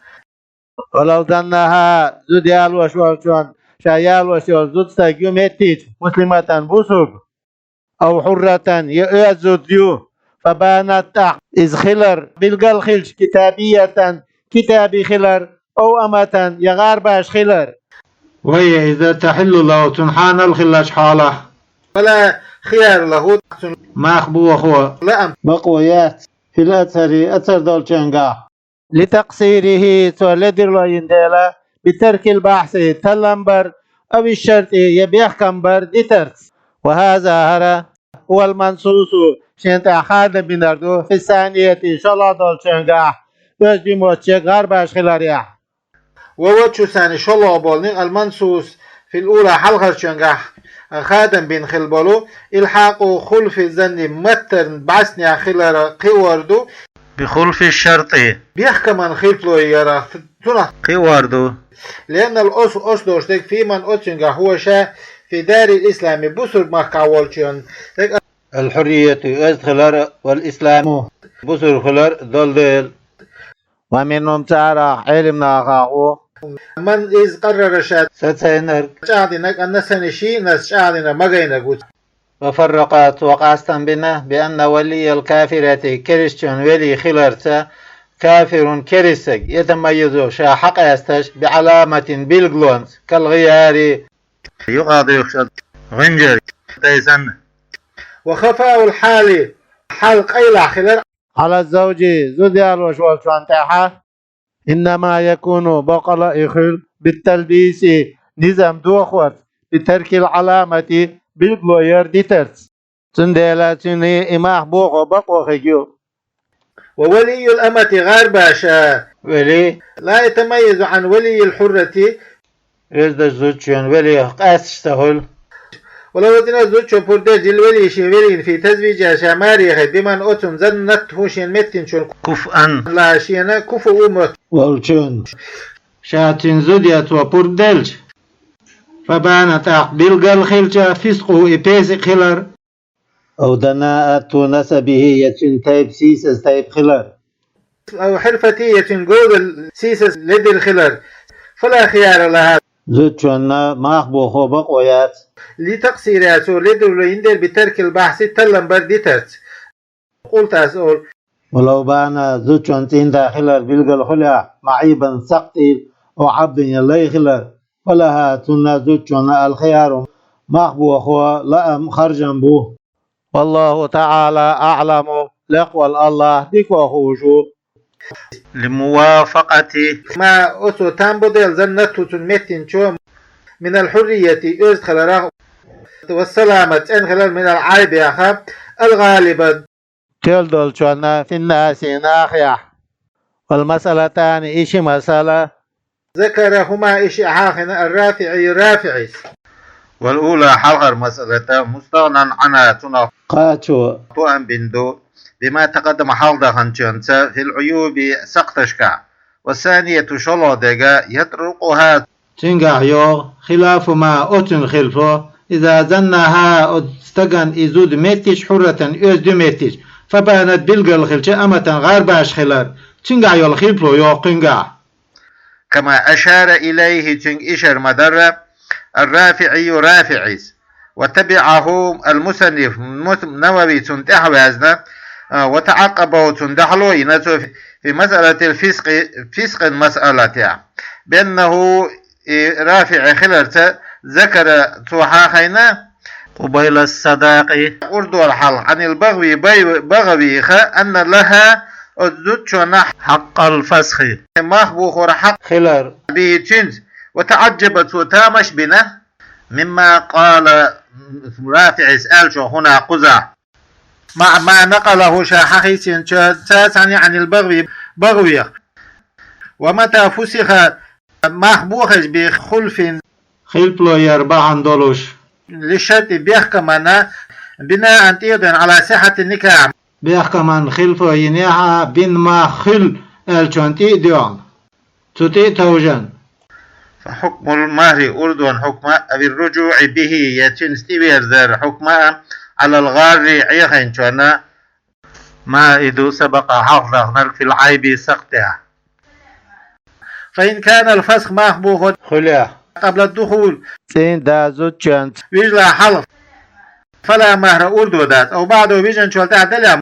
ولو ظنها зуда ялош волчунна ша ялош йолу зуда стаг ю меттигча مسلمة бусург, أو حرة я оьзда зуда ю, فبانت тӀаккха иза хилар билгал хилча كتابية китаби хилар, أو أمة я гӀарбаш хилар, وهي иза تحل له цунна хьанал хиллачу хьолахь فلا خيار له цунна мах бохо лаам бакъо яц في الأيسر эсар долчуьнгахь. لتقصيره цо ледарло йина дела بترك البحث таллам бар أو الشرط я бехкам бар дитарца. وهذا хӀара هو المنصوص шена тӀехь хадам бинарг ду في الثانية шолгӀа долчуьнгахь оьзда моттиг гӀарбаш хиларах. والوجه الثاني, шоллагӀа бола никъ, المنصوص في الأولى, хьалхарчунгахь хадам бина хила болу, إلحاق خلف الظن, маттарна бӀаьснех хилар кхиор ду, بخلف الشرط, бехкаман хилпло ярах цунах кхиор ду. لأن الأصل, оцу долуш дерг, في من, оцуьнгахь, هو ша في دار الإسلام, бусург махкахь волчун дерг, الحرية, оьзда хилар, والإسلام, бусург хилар долу дела. ومنهم, царах, Ӏелимнахах ву, من, иза, قرر, ша сацийнарг, чӀагӀдинарг, أن الثاني, шийна чӀагӀдинарг магийнарг ву. وفرق, цо къастам бина, بأن ولي الكافرة, керстачун вели хиларца, كافر, керстаг, يتميز, ша хьакъаьсташ, بعلامة, билгалонца, كالغيار, юкъа дуьйхуш гӀинжар тайсанна. وخفاء الحال, хьал къайлахь хилар, على الزوج, зуда ялош волчунна тӀехь, إنما يكون, бакъала и хуьлу, بالتلبيس, низам дохорца, بترك العلامة, билгало яр дитарца. Цундела цуьнан и мах бохо бакъо хиг ю. وولي الأمة, гӀарбаша вели, لا يتميز عن ولي الحرة, оьзда зудчун велех къаьсташ ца хуьлу. ولو زنى, зудчо пурба делча, للولي, шен велина, في تزويجها, ша маре яхийта, بمن, оцунна, زنته, шена меттинчунна, كفءا لها, шена куфу, моттиг волчунна. Ша цуьнан зуда ян цо пурба делча, فبان, тӀаккха билггал хилча, فسقه, и песик хилар, أو دناءة نسبه, я цуьнан тайпа сийсаза тайпа хилар, أو حرفته, я цуьнан говзалла сийсаз ледара хилар, فلا خيار لها, зудчунна мах бохо бакъо яц, لتقصيرها, цо ледарло йина дела, بترك البحث, таллам бар дитарца. قلت, ас олу, ولو بان, зудчун цӀийнда хилар билггал хуьлехь, معيبا, сакътийла, أو عبدا, я лай хилар, فلها, цунна, зудчунна, الخيار, мах бохо лаам, харжам бу. والله تعالى أعلم, лекха волу АллахӀ дика ваха хууш ву. لموافقة ما, оцо там бо дела, زنته, цунна меттинчо, من الحرية, оьзда хиларах, والسلامة, цӀена хилар, من العيب, яха, الغالب, тоьлла долчунна, في الناس, нахехь. والمسألتان, и ши масала, ذكرهما, и шиъ хьахийна, الرافعي, РафиӀис. والأولى, хьалхара масъалат, مستغنى عنها, цунах кхачо тоам бина ду, بما تقدم, хьалха даханчуьнца, في العيوب, сакъташкахь. والثانية, шолгӀа дерг, يطرقها, цуьнгахь йогӀу, خلاف ما, оцуьнан хилафо, إذا زناها, оцу стагана и зуда меттича, حرة, оьзда ю меттича, فبانت, билггал хилча, أمة, гӀарбаш хилар, цуьнгахь йолу хилафо йогӀу кхуьнгахь. كما أشار إليه, цуьнга ишар ма-дарра, الرافعي, РафиӀис. وتبعه المصنف, мус-, Навави цунна тӀаьхьаваьзна, а, وتعقبه, цунна дуьхьало йина цо, في مسألة الفسق, фискъан масъалатехь. بأنه, и РафиӀи хиларца, ذكر, цо хьахийна, قبيل الصداق, урдор хьалха, عن البغوي, бай-, БагӀавиха, أن لها, оцу зудчунна, حق الفسخ, мах бохоран хьакъ хилар, به, цуьнца. وتعجب, цо тамаш бина, مما قال, РафиӀис аьллачух, هنا, кхузахь, مع ما نقله, ша хьахийцинчуьнца цхьаьна, عن البغوي, БагӀавих. ومتى فسخ, мах бохийча, بخلف, хилафо яр бахьана долуш, للشرط, бехкамна, بناء, тӀедина, على صحة النكاح, бехкамна хилафо йинехь а, бина мах хуьлу аьллачунна тӀе а доьгӀна, цу тӀе а товжан. فحكم المهر, урдонан хьукма, أو الرجوع به, я цуьнца тӀеверзар хьукма, على الغار, Ӏехайначунна, ما, и ду, سبق, хьалха даханарг, في العيب, сакътехь. فإن كان الفسخ, мах бохо хуьлехь, قبل الدخول, цӀийнда зудчуьнца вижалехь хьалха, فلا مهر, урдо дац, أو بعده, вижначул тӀаьхьа делахь,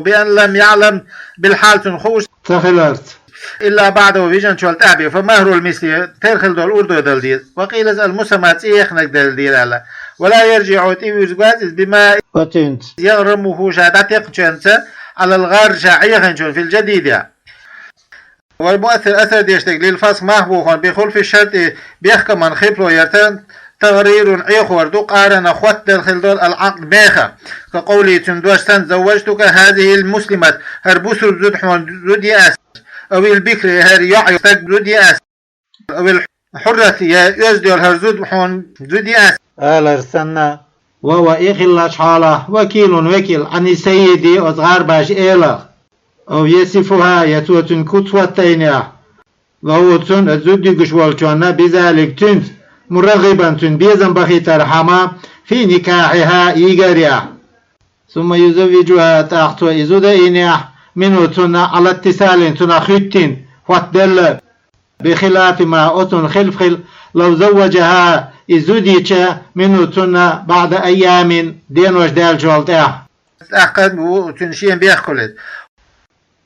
بأن لم يعلم بالحال, цунна хууш ца хиларца, إلا بعده, вижначул тӀаьхьа бен, فمهر المثل, тера хила долу урдо дала деза. وقيل, المسمى, цӀе яханарг дала деза аьлла. ولا يرجع, тӀе вуьрза вац иза, بما, оцуьнца, يغرمه, ша дӀатекхначуьнца, على الغار, ша Ӏехайначунна, في الجديد. والمؤثر, асар деш дерг, للفسخ, мах бохорна, بخلف الشرط, бехкамна хилафо ярца, تغرير Ӏехор ду, قارن хотта хила долу العقد мехах. كقوله цуьнан дош санна: زوجتك هذه المسلمة, хӀара бусулба зуда хьуна зуда ю ас, أو البكر, хӀара йоӀ йолу стаг зуда ю ас, أو الحرة, я оьзда йолу хӀара зуда хьуна зуда ю ас, алар санна. وهو и хиллачу хьолахь وكيل векал عن السيد оцу гӀарбашан элах, أو يصفها, я цо цуьнан куц хӀоттайнехь, وهو цунна, оцу зуда юьгуш волчунна, بذلك цуьнца, مرغبا цуьнан безам бахийтархьама, في نكاحها йигарехь. ثم يزوجها тӀаккха цо и зуда йинехь, منه цунна, على اتصال цунах хӀоьттина, хӀоттаделла, بخلاف ما оцунна хилаф хила, لو زوجها и зуда йича, منه цунна, بعد أيام денош даьллачул тӀаьхьа. ТӀаккха ву цуьнан шен бехк хуьлу иза.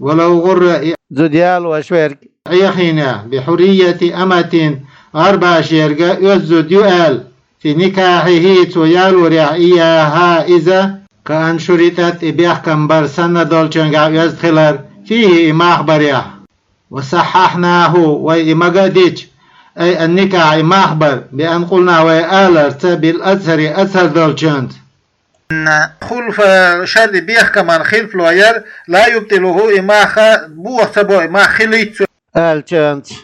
ولو غر и зуда ялош верг Ӏехийна, بحرية أمة гӀарбашерга оьзда зуда ю аьлла, في نكاحه цо ялорехь إياها иза, كأن شرطت и бехкам бар санна долчуьнгахь оьзда хилар, فيه и мах барехь. وصححناه вай и мага а дича, أي النكاح и мах бар, بأن قلنا вай аларца, بالأظهر азхӀар долчуьнца. خلف الشرط бехкаман хилафо яр, لا يبطله и мах бохо ца бо, и мах хилийта цо аьллачуьнца.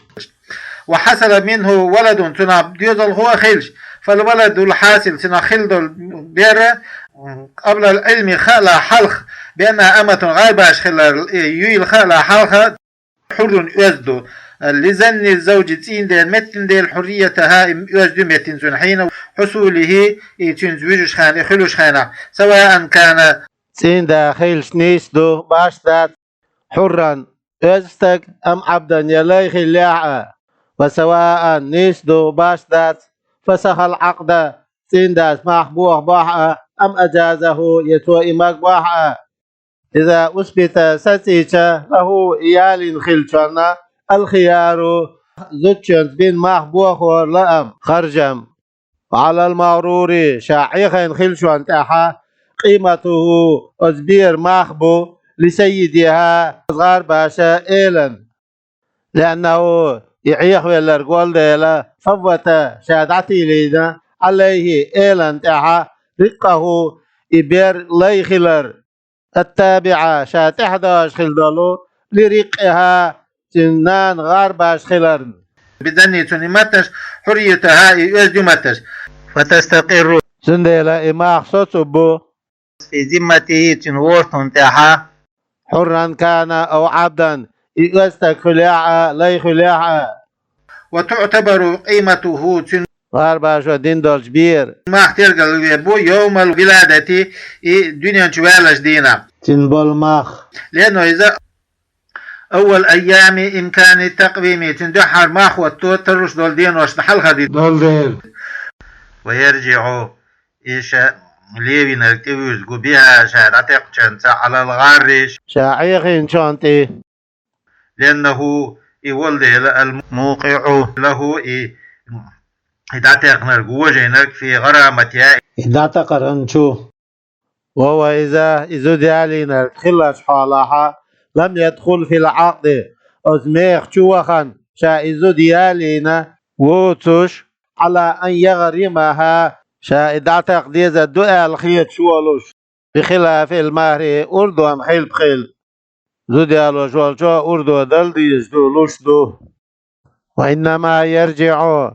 وحصل منه ولد цунах доьзалхо а хилча, فالولد الحاصل цунах хила долу бер, قبل العلم хаалахь хьалха, بأنها أمة гӀарбаш хилар, юйла хаалахь хьалха, حر оьзда ду, لظن الزوج цӀийнан дена меттина дела, حريتها и оьзда ю меттина цунна, حين حصوله и цуьнца вуьжучу хенахь, и хуьлучу хенахь, سواء كان цӀийнан да хилча нийса ду, башха дац, حرا оьзда стаг, أم عبدا я лай хиллехь а, وسواء нийса ду, башха дац, فسخ العقد цӀийнан дас мах бохо бохь а, أم أجازه я цо и мага бохь а. إذا أثبت сацийча, له и ялийна хиллачунна, الخيار зудчуьнца бина мах бохор лаам, харжам, وعلى المغرور ша Ӏехийна хиллачунна тӀехь, قيمته оцу беран мах бу, لسيدها гӀарбаша элан. لأنه и Ӏехавелларг волу дела, فوت ша дӀатийлийна, عليه элан тӀехь, رقه и бер лай хилар, التابع ша тӀаьхьадогӀуш хила долу, لرقها цуьнан нана гӀарбаш хиларна. بظن цунна и маттанаш, حريتها и оьзда ю маттанаш. فتستقر цундела и мах соцу бу, في ذمته цуьнан ворхӀунна тӀехь, حرا كان أو عبدا и оьзда стаг хуьлехь а, лай хуьлехь а. وتعتبر قيمته цуьнан гӀарбашо дина долчу беран мах тергалве бу, يوم الولادة и дуьнен чу ваьллачу дийнахь цуьнан болу мах. لأنه иза أول أيام إمكان التقويم цуьнан дуьххьара мах хӀотто тарруш долу деношна хьалха дина долу дела. ويرجع и ша левинарг тӀевуьрзиг ву, بها ша дӀатекхначуьнца, على الغار ша Ӏехийначунна тӀе. لأنه и волу дела, الموقع له и, и дӀатекхнарг, вожийнарг, في غرامتها и дӀатакхаран чу. وهو иза и зуда ялийнарг хиллачу хьолахь, لم يدخل في العقد оцу меха чу вахана, ша и зуда ялийна вуцуш, على أن يغرمها ша и дӀатакха дезар ду аьлла хеташ волуш, بخلاف المهر урдонан хилпа хилла. Зуда ялош волчо урдо дала дезаш ду, луш ду. وإنما يرجع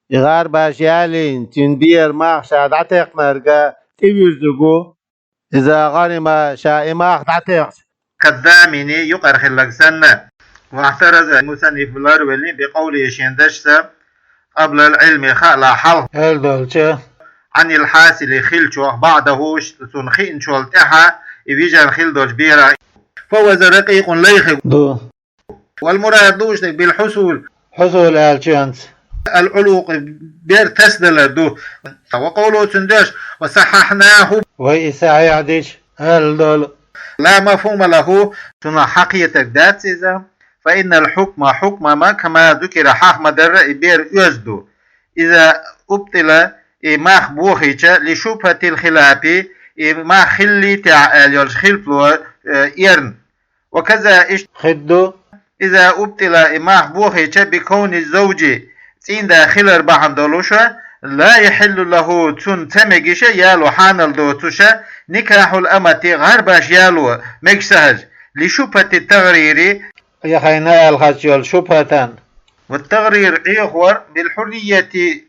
и гӀарбаш ялийна, цуьнан беран мах ша дӀатекхнарг тӀевуьрзиг ву, إذا غرم ша и мах дӀатекхча, كالضامن юкъара хилларг санна. واحترز мусанниф ларвелли, بقوله шен дашца, قبل العلم хаалахь хьалха аьлла долчу, عن الحاصل хиллачух, بعده цунна хиъначул тӀаьхьа и вижарна хила долчу берах. فوز رقيق лай хир ду. والمراد лууш дерг بالحصول хьусул аьллачуьнца العلوق бер тасадалар ду. وقوله цуьнан дош, وصححناه вай и сахьихь дича аьлла долу, لا مفهوم له цунах хьакхетарг дац иза. فإن الحكم хьукмама, كما ذكر хьаха ма-дарра, и бер оьзда ду. إذا أبطل и мах бохийча, لشبهة الخلاف и мах хиллий техьа аьлла йолчу хилпало, э, эрна. وكذا иштта хир ду, إذا أبطل и мах бохийча, بكون الزوج цӀийнда хилар бахьана долуша, لا يحل له, цунна ца мегаш яло, хьанал доцуш, نكاح الأمة, гӀарбаш яло мегаш ца хилча, لشبهة التغرير, Ӏехайна аьлла хьаьжча йолу шубхӀатан. والتغرير, Ӏехор, بالحرية,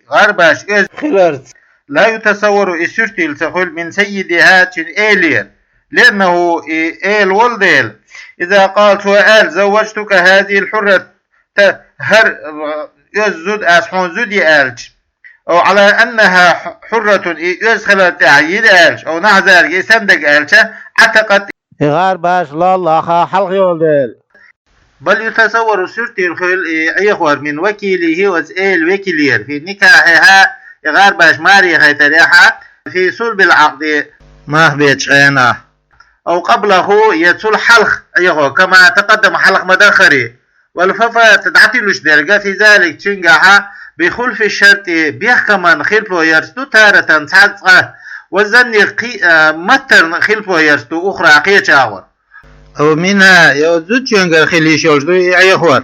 гӀарбаш оьзда хиларца. لا يتصور, и суьртийла ца хуьлу, من سيدها, цуьнан элера. لأنه, и эла волу дела, إذا قال, цо аьлла: زوجتك هذه الحرة, хӀара оьзда зуда ас хьуна зуда йи аьлча, أو على أنها حرة, и оьзда хилар тӀехь йира аьлча, أو نحو ذلك, и санна дерг аьлча, عتقت, и гӀарбаш лоллаха хьалха йолу дела. بل يتصور, суьртийла хуьлу и Ӏехор, من وكيله, оцу эла векалера, في نكاحها, и гӀарбаш маре хайтарехь, في صلب العقد, мах бечу хенахь, أو قبله, я цул хьалха Ӏехо, كما تقدم, хьалха ма-дарра. والفتوى, дӀатуьллуш дерг, في ذلك, цуьнгахь, بخلف الشرط, бехкаман хилфо ярца ду, تارة, цхьацца, والظن, кхи-, а, маттарна хилфо ярца ду, أخرى, кхечу агӀор. أو منها, я оцу зудчуьнгара хила йиш йолуш ду и Ӏехор.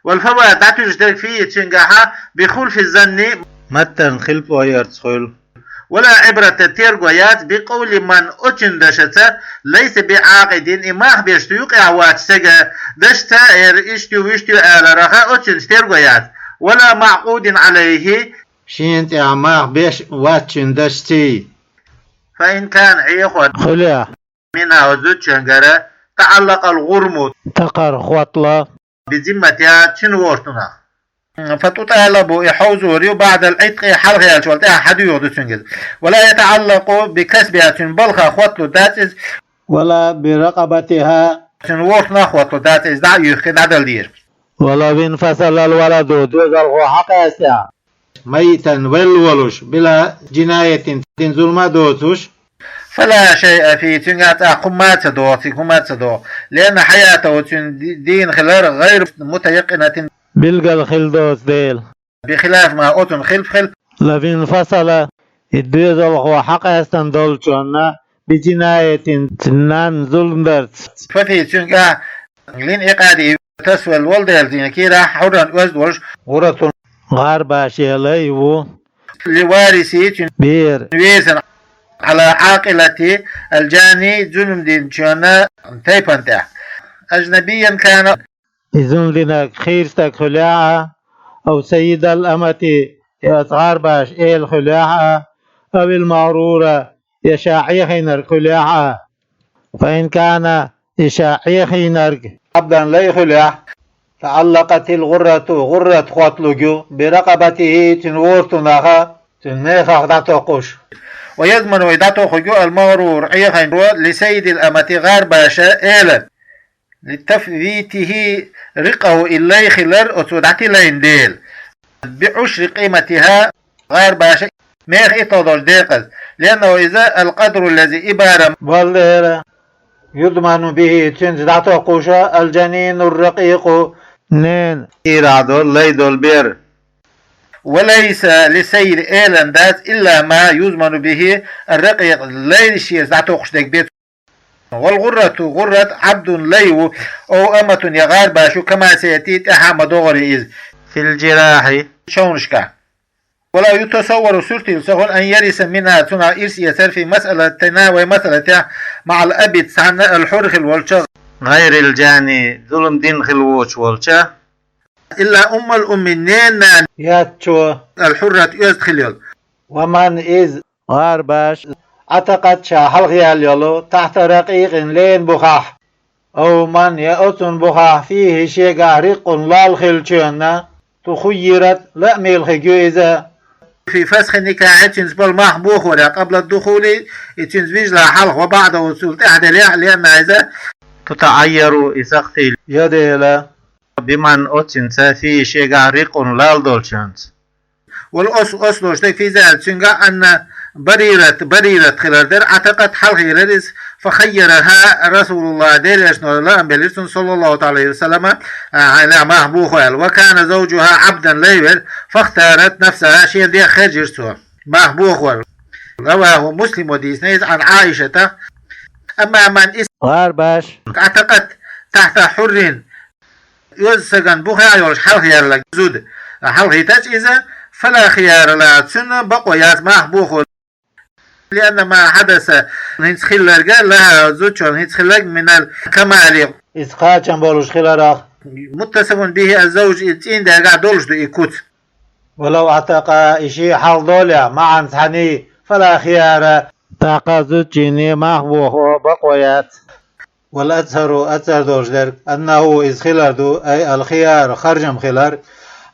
والفتوى, дӀатуьллуш дерг, فيه, цуьнгахь, بخلف الظن, маттарна хилфо ярца хуьлу. ولا عبرة, терго яц, بقول من, оцуьнан дашаца, ليس بعاقد, и мах беш цу юкъехь воцчу стеган дашаца, эр иштта ю, вуьшта ю аларах, оцуьнца терго яц. ولا معقود عليه, шена тӀехь мах беш воцчун дашаций. فإن كان, Ӏехор, хуьлехь, منها, оцу зудчуьнгара, تعلق الغرم, такхар хоттало, بذمتها, цуьнан вортунах. فتطالب, и хьовзор ю, بعد العتق, хьалха яьллачул тӀаьхьа хьадоьхур ду цуьнга иза. ولا يتعلق بكسبها, цуьнан балха хотталур дац иза. ولا برقبتها, цуьнан вортунах хотталур дац иза, дӀа а юьхкина, дӀадала деза. ولو انفصل الولد, доьзалхо хьакъаьстехь, ميتا, велла волуш, بلا جناية, дина зулам а доцуш, فلا شيء فيه, цуьнгахь цхьа хӀума а ца догӀу, цига хӀума а ца догӀу. لأن حياته, цуьнан ди-, дийна хилар, غير متيقنة, билггал хилла доцу дела. بخلاف ما, оцунна хилаф хилла. لو انفصل, и доьзалхо хьакъаьстина долчунна, بجناية, цуьнан нанна зулам дарца. ففيه, цуьнгахь, لانعقاده, тасавелла волу дела, цуьнан кийрахь, حرا, оьзда волуш, غرة, гӀарбаше лай ву. لوارثه, цуьнан бер, верасана, على عاقلة الجاني, зулам динчунна тайпана тӀехь. أجنبيا كان, и зулам динарг хийра стаг хуьлехь а, أو سيد الأمة, я оцу гӀарбаша эла хуьлехь а, أو المغرور, я ша Ӏехийнарг хуьлехь а. فإن كان, и ша Ӏехийнарг, عبدا, лай хуьлехь, تعلقت الغرة, гӀуррат хотталург ю, برقبته, цуьнан вортунах, цуьнан мехах дӀатокхуш. ويضمن, и дӀатохург ю, المغرور, Ӏехийнарг, لسيد الأمة, гӀарбаша эла, لتفويته رقه, и лай хилар оцо дӀатиллина дела. بعشر قيمتها, гӀарбаша меха итталгӀа долчу декъаза. لأنه, иза, القدر الذي, и барам, валла дела, يضمن به, цуьнца дӀатокхуш, الجنين الرقيق, ненан кийрахь долу лай долу бер. وليس للسيد, элан дац, إلا ما يضمن به الرقيق, лай шеца дӀатокхуш дерг бен. والغرة, гӀуррат, عبد, лай ву, أو أمة, я гӀарбаш ю, كما سيأتي, тӀаьхьа ма-догӀура иза, في الجراح, човнашкахь. ولا يتصور, суьртийла ца хуьлу, أن يرث منها, цунах ирс эцар, في مسألتنا, вай масалатехь, مع الأب, цхьаьна, الحر, хилла волчу, غير الجاني, зулам дина хилла воцуш волчу, إلا أم الأم, ненан нана яцчо, الحرة, оьзда хилла йолу. ومن, иза, гӀарбаш, عتقت, ша хьалха яьлла йолу, تحت رقيق, лайна бухахь, أو من, я оцунна бухахь, فيه, шегахь, رق, лол хиллачунна, تخيرت, лаамехь хир ю иза, في فسخ النكاح, цуьнца болу мах бохорехь, قبل الدخول, и цуьнца вижалехь хьалха, وبعده, цул тӀаьхьа делахь, لأنها, иза, تتعير, и сакхтийла йо дела, بمن, оцуьнца, فيه, шегахь, رق, лол долчуьнца. والأصل, долуш дерг, في ذلك, цуьнгахь, أن بريرة, Барират хилар дара, عتقت, хьалха йиллира иза, فخيرها رسول الله, Делан Элчано лаам белира цунна, صلى الله تعالى عليه وسلم, а, хьайна мах бохо аьлла. وكان زوجها عبدا, лай вара, فاختارت نفسها, шен дегӀ хержира цо, мах бохор. رواه مسلم, дийцина иза, عن عائشة. أما من, иза, гӀарбаш, عتقت تحت حر, оьзда стагана бухахь йолуш хьалха яьлла зуда, хьалхийтача иза, فلا خيار لها, цунна бакъо яц, мах боху. لأن ما حدث, хӀинца хилларг, لها, зудчун хӀинца хилларг, من الكمال, из кхачам болуш хиларах. متصف به الزوج, и цӀийндаьга долуш ду и куц. ولو اعتقا, и шиъ хьалхадолехь, معا, цхьаьний, فلا خيار, тӀаккха зудчунна мах бохо бакъо яц. والأظهر, азхӀар долуш дерг, أنه, из хилар ду, أي الخيار, харжам хилар,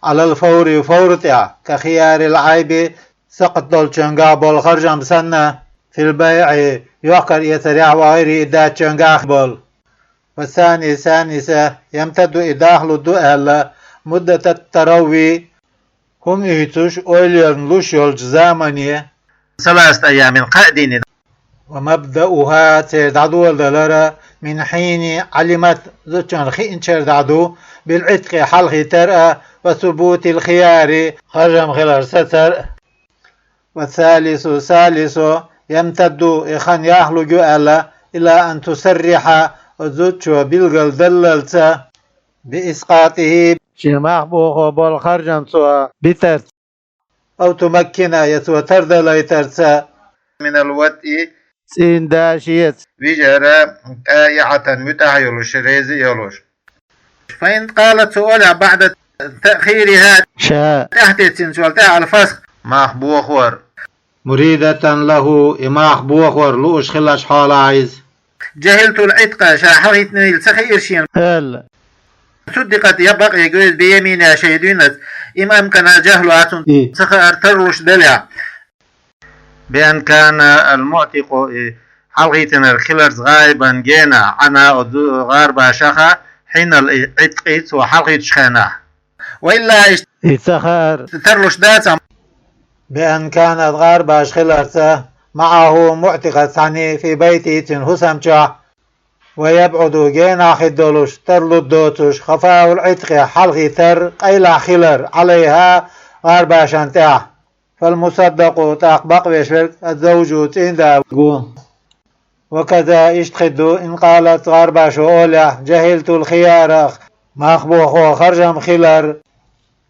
على الفور, фавр тӀехь, كخيار العيب, сакхт долчуьнгахь болу харжам санна, في البيع, йохкар-эцарехь, وغيره, и даьччуьнгахь болу. والثاني, саниса, يمتد, и дахлур ду аьлла, مدة التروي, хӀума уьйцуш, ойла йоьллуш йолчу замане, ثلاثة أيام, кхаа дийнахь. ومبدأها, церан дӀадоладалар, من حين علمت, зудчунна хиъначара дӀа ду, بالعتق, хьалхийтар а, وثبوت الخيار, харжам хилар сацар а. والثالث, салисо, يمتد, и хан яхлуг ю аьлла, إلى أن تصرح, оцу зудчо билгал даллалца, بإسقاطه, шен мах бохо болу харжам цо битарца, أو تمكن, я цо тардалайтарца, من الوطء, цӀийнда шеца, вижара, طائعة, муьтӀахь йолуш, реза йолуш. فإن قالت, цо олехь, بعد تأخيرها, ша тӀаьхьатеттинчул тӀаьхьа, الفسخ, мах бохор, مريدة له, и мах бохор лууш хиларш хьолахь иза. جهلت العتق, ша хьалхийтинийла ца хиира шена, аьлла. صدقت, я бакъ ергьа иза, بيمينها, шайн дуьйнаца, إن أمكن جهلها, цунна и ца хаар тарлуш далехь. بأن كان المعتق, и хьалхийтинарг хиларца, غائبا, генахь, عنها, оцу гӀарбашах, حين العتق, цо хьалхийтучу хенахь. وإلا, иштта и ца хаар тарлуш дацахь, بأن كانت, гӀарбаш хиларца, معه, муӀтикъаца цхьаьний, في بيته, цуьнан хӀусам чохь, ويبعد, генахь хир долуш, тарлур доцуш, خفاء العتق, хьалхийтар къайлахь хилар, عليها, гӀарбашна тӀехь. فالمصدق, тӀаккха бакъвеш верг, الزوج, цӀийнда ву. وكذا, иштта хир ду, إن قالت, гӀарбашо олехь, جهلت الخيار, мах бохо харжам хилар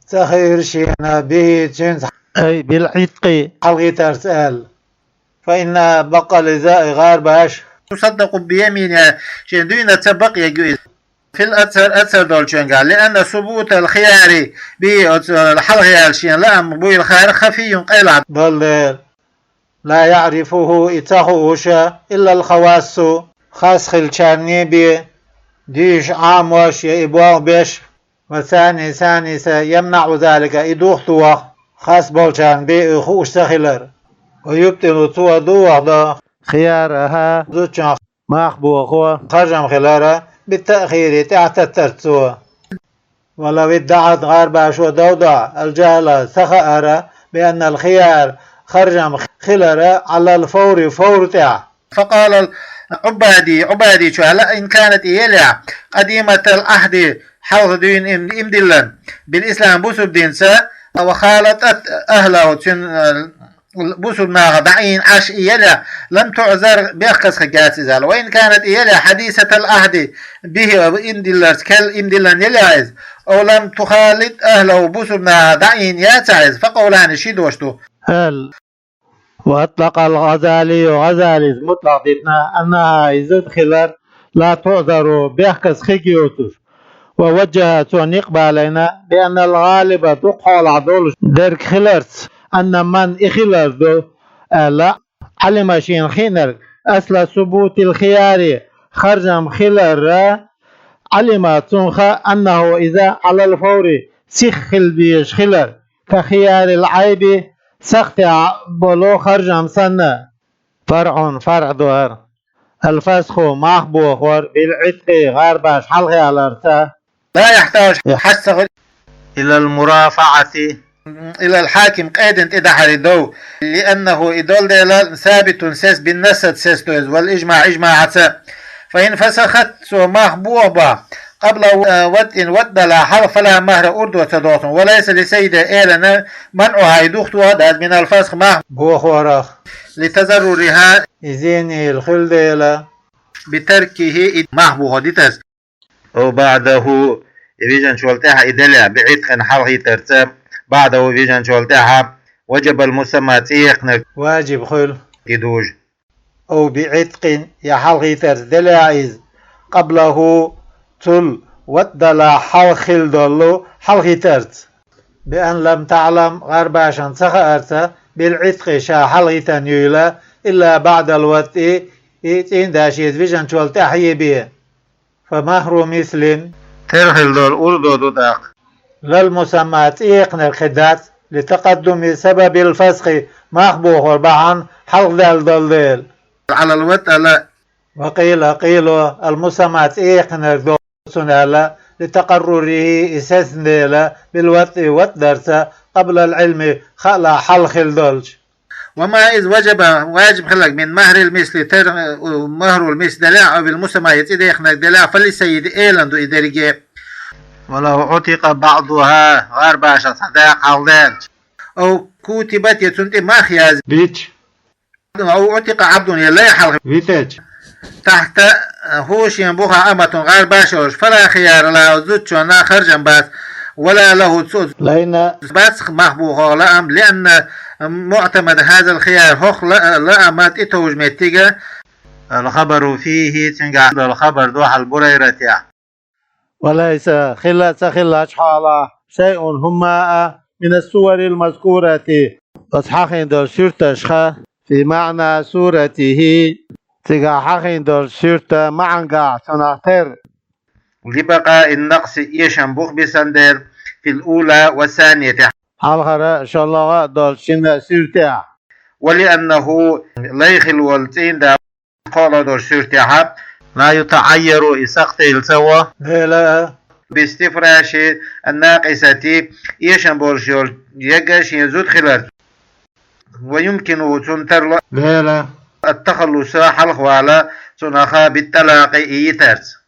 ца хиира шена, به, цуьнца, أي بالعتق, хьалхийтарца аьлла. فإنها, баккъал иза, и гӀарбаш, تصدق بيمينها, шен дуьйнаца бакъ ергьа иза. في الأظهر, азхӀар долчуьнгахь, لأن ثبوت الخيار به, оцу хьалхаяьлла шена лаам буйла хаар, خفي, къайлахь долу дела. لا يعرفه, и ца хууш, إلا الخواص, хас хиллачарний бен, дуьйш Ӏамош я и болх беш. والثاني, саниса, يمنع ذلك, и духтоху, хас болчарна бен и хууш ца хилар. ويبطل, цо духтадо, خيارها, зудчун мах бохо харжам хилар, بالتأخير, тӀаьхьатеттарца цо. ولو ادعت, гӀарбашо дов дохь, الجهل, ца хаар, بأن الخيار, харжам хилар, على الفور, фавр тӀехь. فقال العبادي, Ӏубадичо аьлла, إن كانت, и елехь, قديمة العهد, хьалха дуьйна им-, имдиллан, بالإسلام, бусурба динца, وخالطت أهله, цуьнан, э, бусурба нахах дӀаийна Ӏаш и елехь, لم تعذر, бехказа хир яц иза аьлла. وإن كانت, и елехь, حديثة العهد به, имдилларца кхел имдиллан елехь иза, أو لم تخالط أهله, бусурба нахах дӀаийна яцахь иза, فقولان, ши дош ду, аьлла. وأطلق الغزالي, ГӀазалис мутлакъ дитина, أنها, и зуда хилар, لا تعذر, бехказа хиг йоцуш. ووجه, цо некъ балийна, بأن الغالب, дукха хьолахь долуш дерг хиларца, أن من, и хилар ду, аьлла, علم, шена хиънарг, أصل ثبوت الخيار, харжам хилар, علم, цунах, أنه, иза, على الفور, сиха хила дезаш хилар, كخيار العيب, сахтехь болу харжам санна. فرع, фарӀ ду хӀара. الفسخ, мах бохор, بالعتق, гӀарбаш хьалхаяларца. لا يحتاج, хьаста хир, إلى المرافعة, إلى الحاكم, къедина тӀедахьаре дов, لأنه, и долу дела, ثابت, сес, بالنص, сес, то есть, والإجماع, ижмаӀаца. فإن فسخت, цо мах боху бохь, قبل, э, وطء, ватӀ далахь хьалха, فلا مهر, урдо ца догӀу цунна, وليس للسيدة, элана, منعها, и духтадо деза, من الفسخ, мах бохорах, لتضررها, и зенийла хуьлу дела, بتركه, и мах бохо дитарца. أو بعده, и вижначул тӀаьхьа и делехь, بعتق, хьалхийтарца, بعده вижначул тӀехьа, وجب المسمى цӀи яьккхинарг, важиб хуьлу, и дужа. أو بعتق я хьалхийтарца делахь иза, قبله цул ватӀа далахь хьалха хилла долу хьалхийтарца. بأن لم تعلم гӀарбашна ца хаарца, بالعتق ша хьалхийтина юйла, إلا بعد الوطء и цӀийнда шеца вижначул тӀаьхьа бен. فمهر مثل тера хилла долу урдо ду тӀаккха. للمسمى цӀи яьккхинарг хир дац, لتقدم سبب الفسخ мах бохор бахьана хьалха даьлла долу дела. على الوطء لا. وقيل къийла, المسمى цӀи яьккхинарг ду цунна аьлла, لتقرره и сецна дела, بالوطء ватӀа дарца, قبل العلم хаалахь хьалха хилла долчу. وما إذا وجب важиб хилларг من مهر المثل тера, مهر المثل делахь, أو بالمسمى я цӀи яьккхинарг делахь, فللسيد элан ду и дерриге. ولو عتق بعضها гӀарбашах цхьа дакъа хьалха даьлча. أو كتبت я цунна тӀе мах яздича. أو عتق عبد я лай хьалха витича. تحته шена бухахь أمة гӀарбаша йолуш, فلا خيار له зудчунна харжам бац, ولا له цу лайна бац мах бохо лаам, لأن معتمد هذا الخيار хӀокху ла-, лаама тӀетовжа меттига. الخبر فيه цуьнгахь долу хабар ду хьал Бурайратехь. وليس хилла а ца хиллачу хьолахь, شيء хӀумма а من السور المذكورة оцу хьахийна долу суьрташха, في معنى سورته цигахь хьахийна долу суьрта маьӀнагахь цунах тера. لبقاء النقص эшам бух бисандер في الأولى والثانية хьалхара а, шоллагӀа а долчу шина суьртехь. ولأنه лай хилла волу цӀийнда кхоалгӀа долчу суьртехь, لا يتعير и сакхтийла ца во дела, باستفراش الناقصة эшам болуш йолу яга шен зуда хиларца. ويمكنه цунна тарло дела, التخلص хьалхавала цунах بالطلاق и йитарца.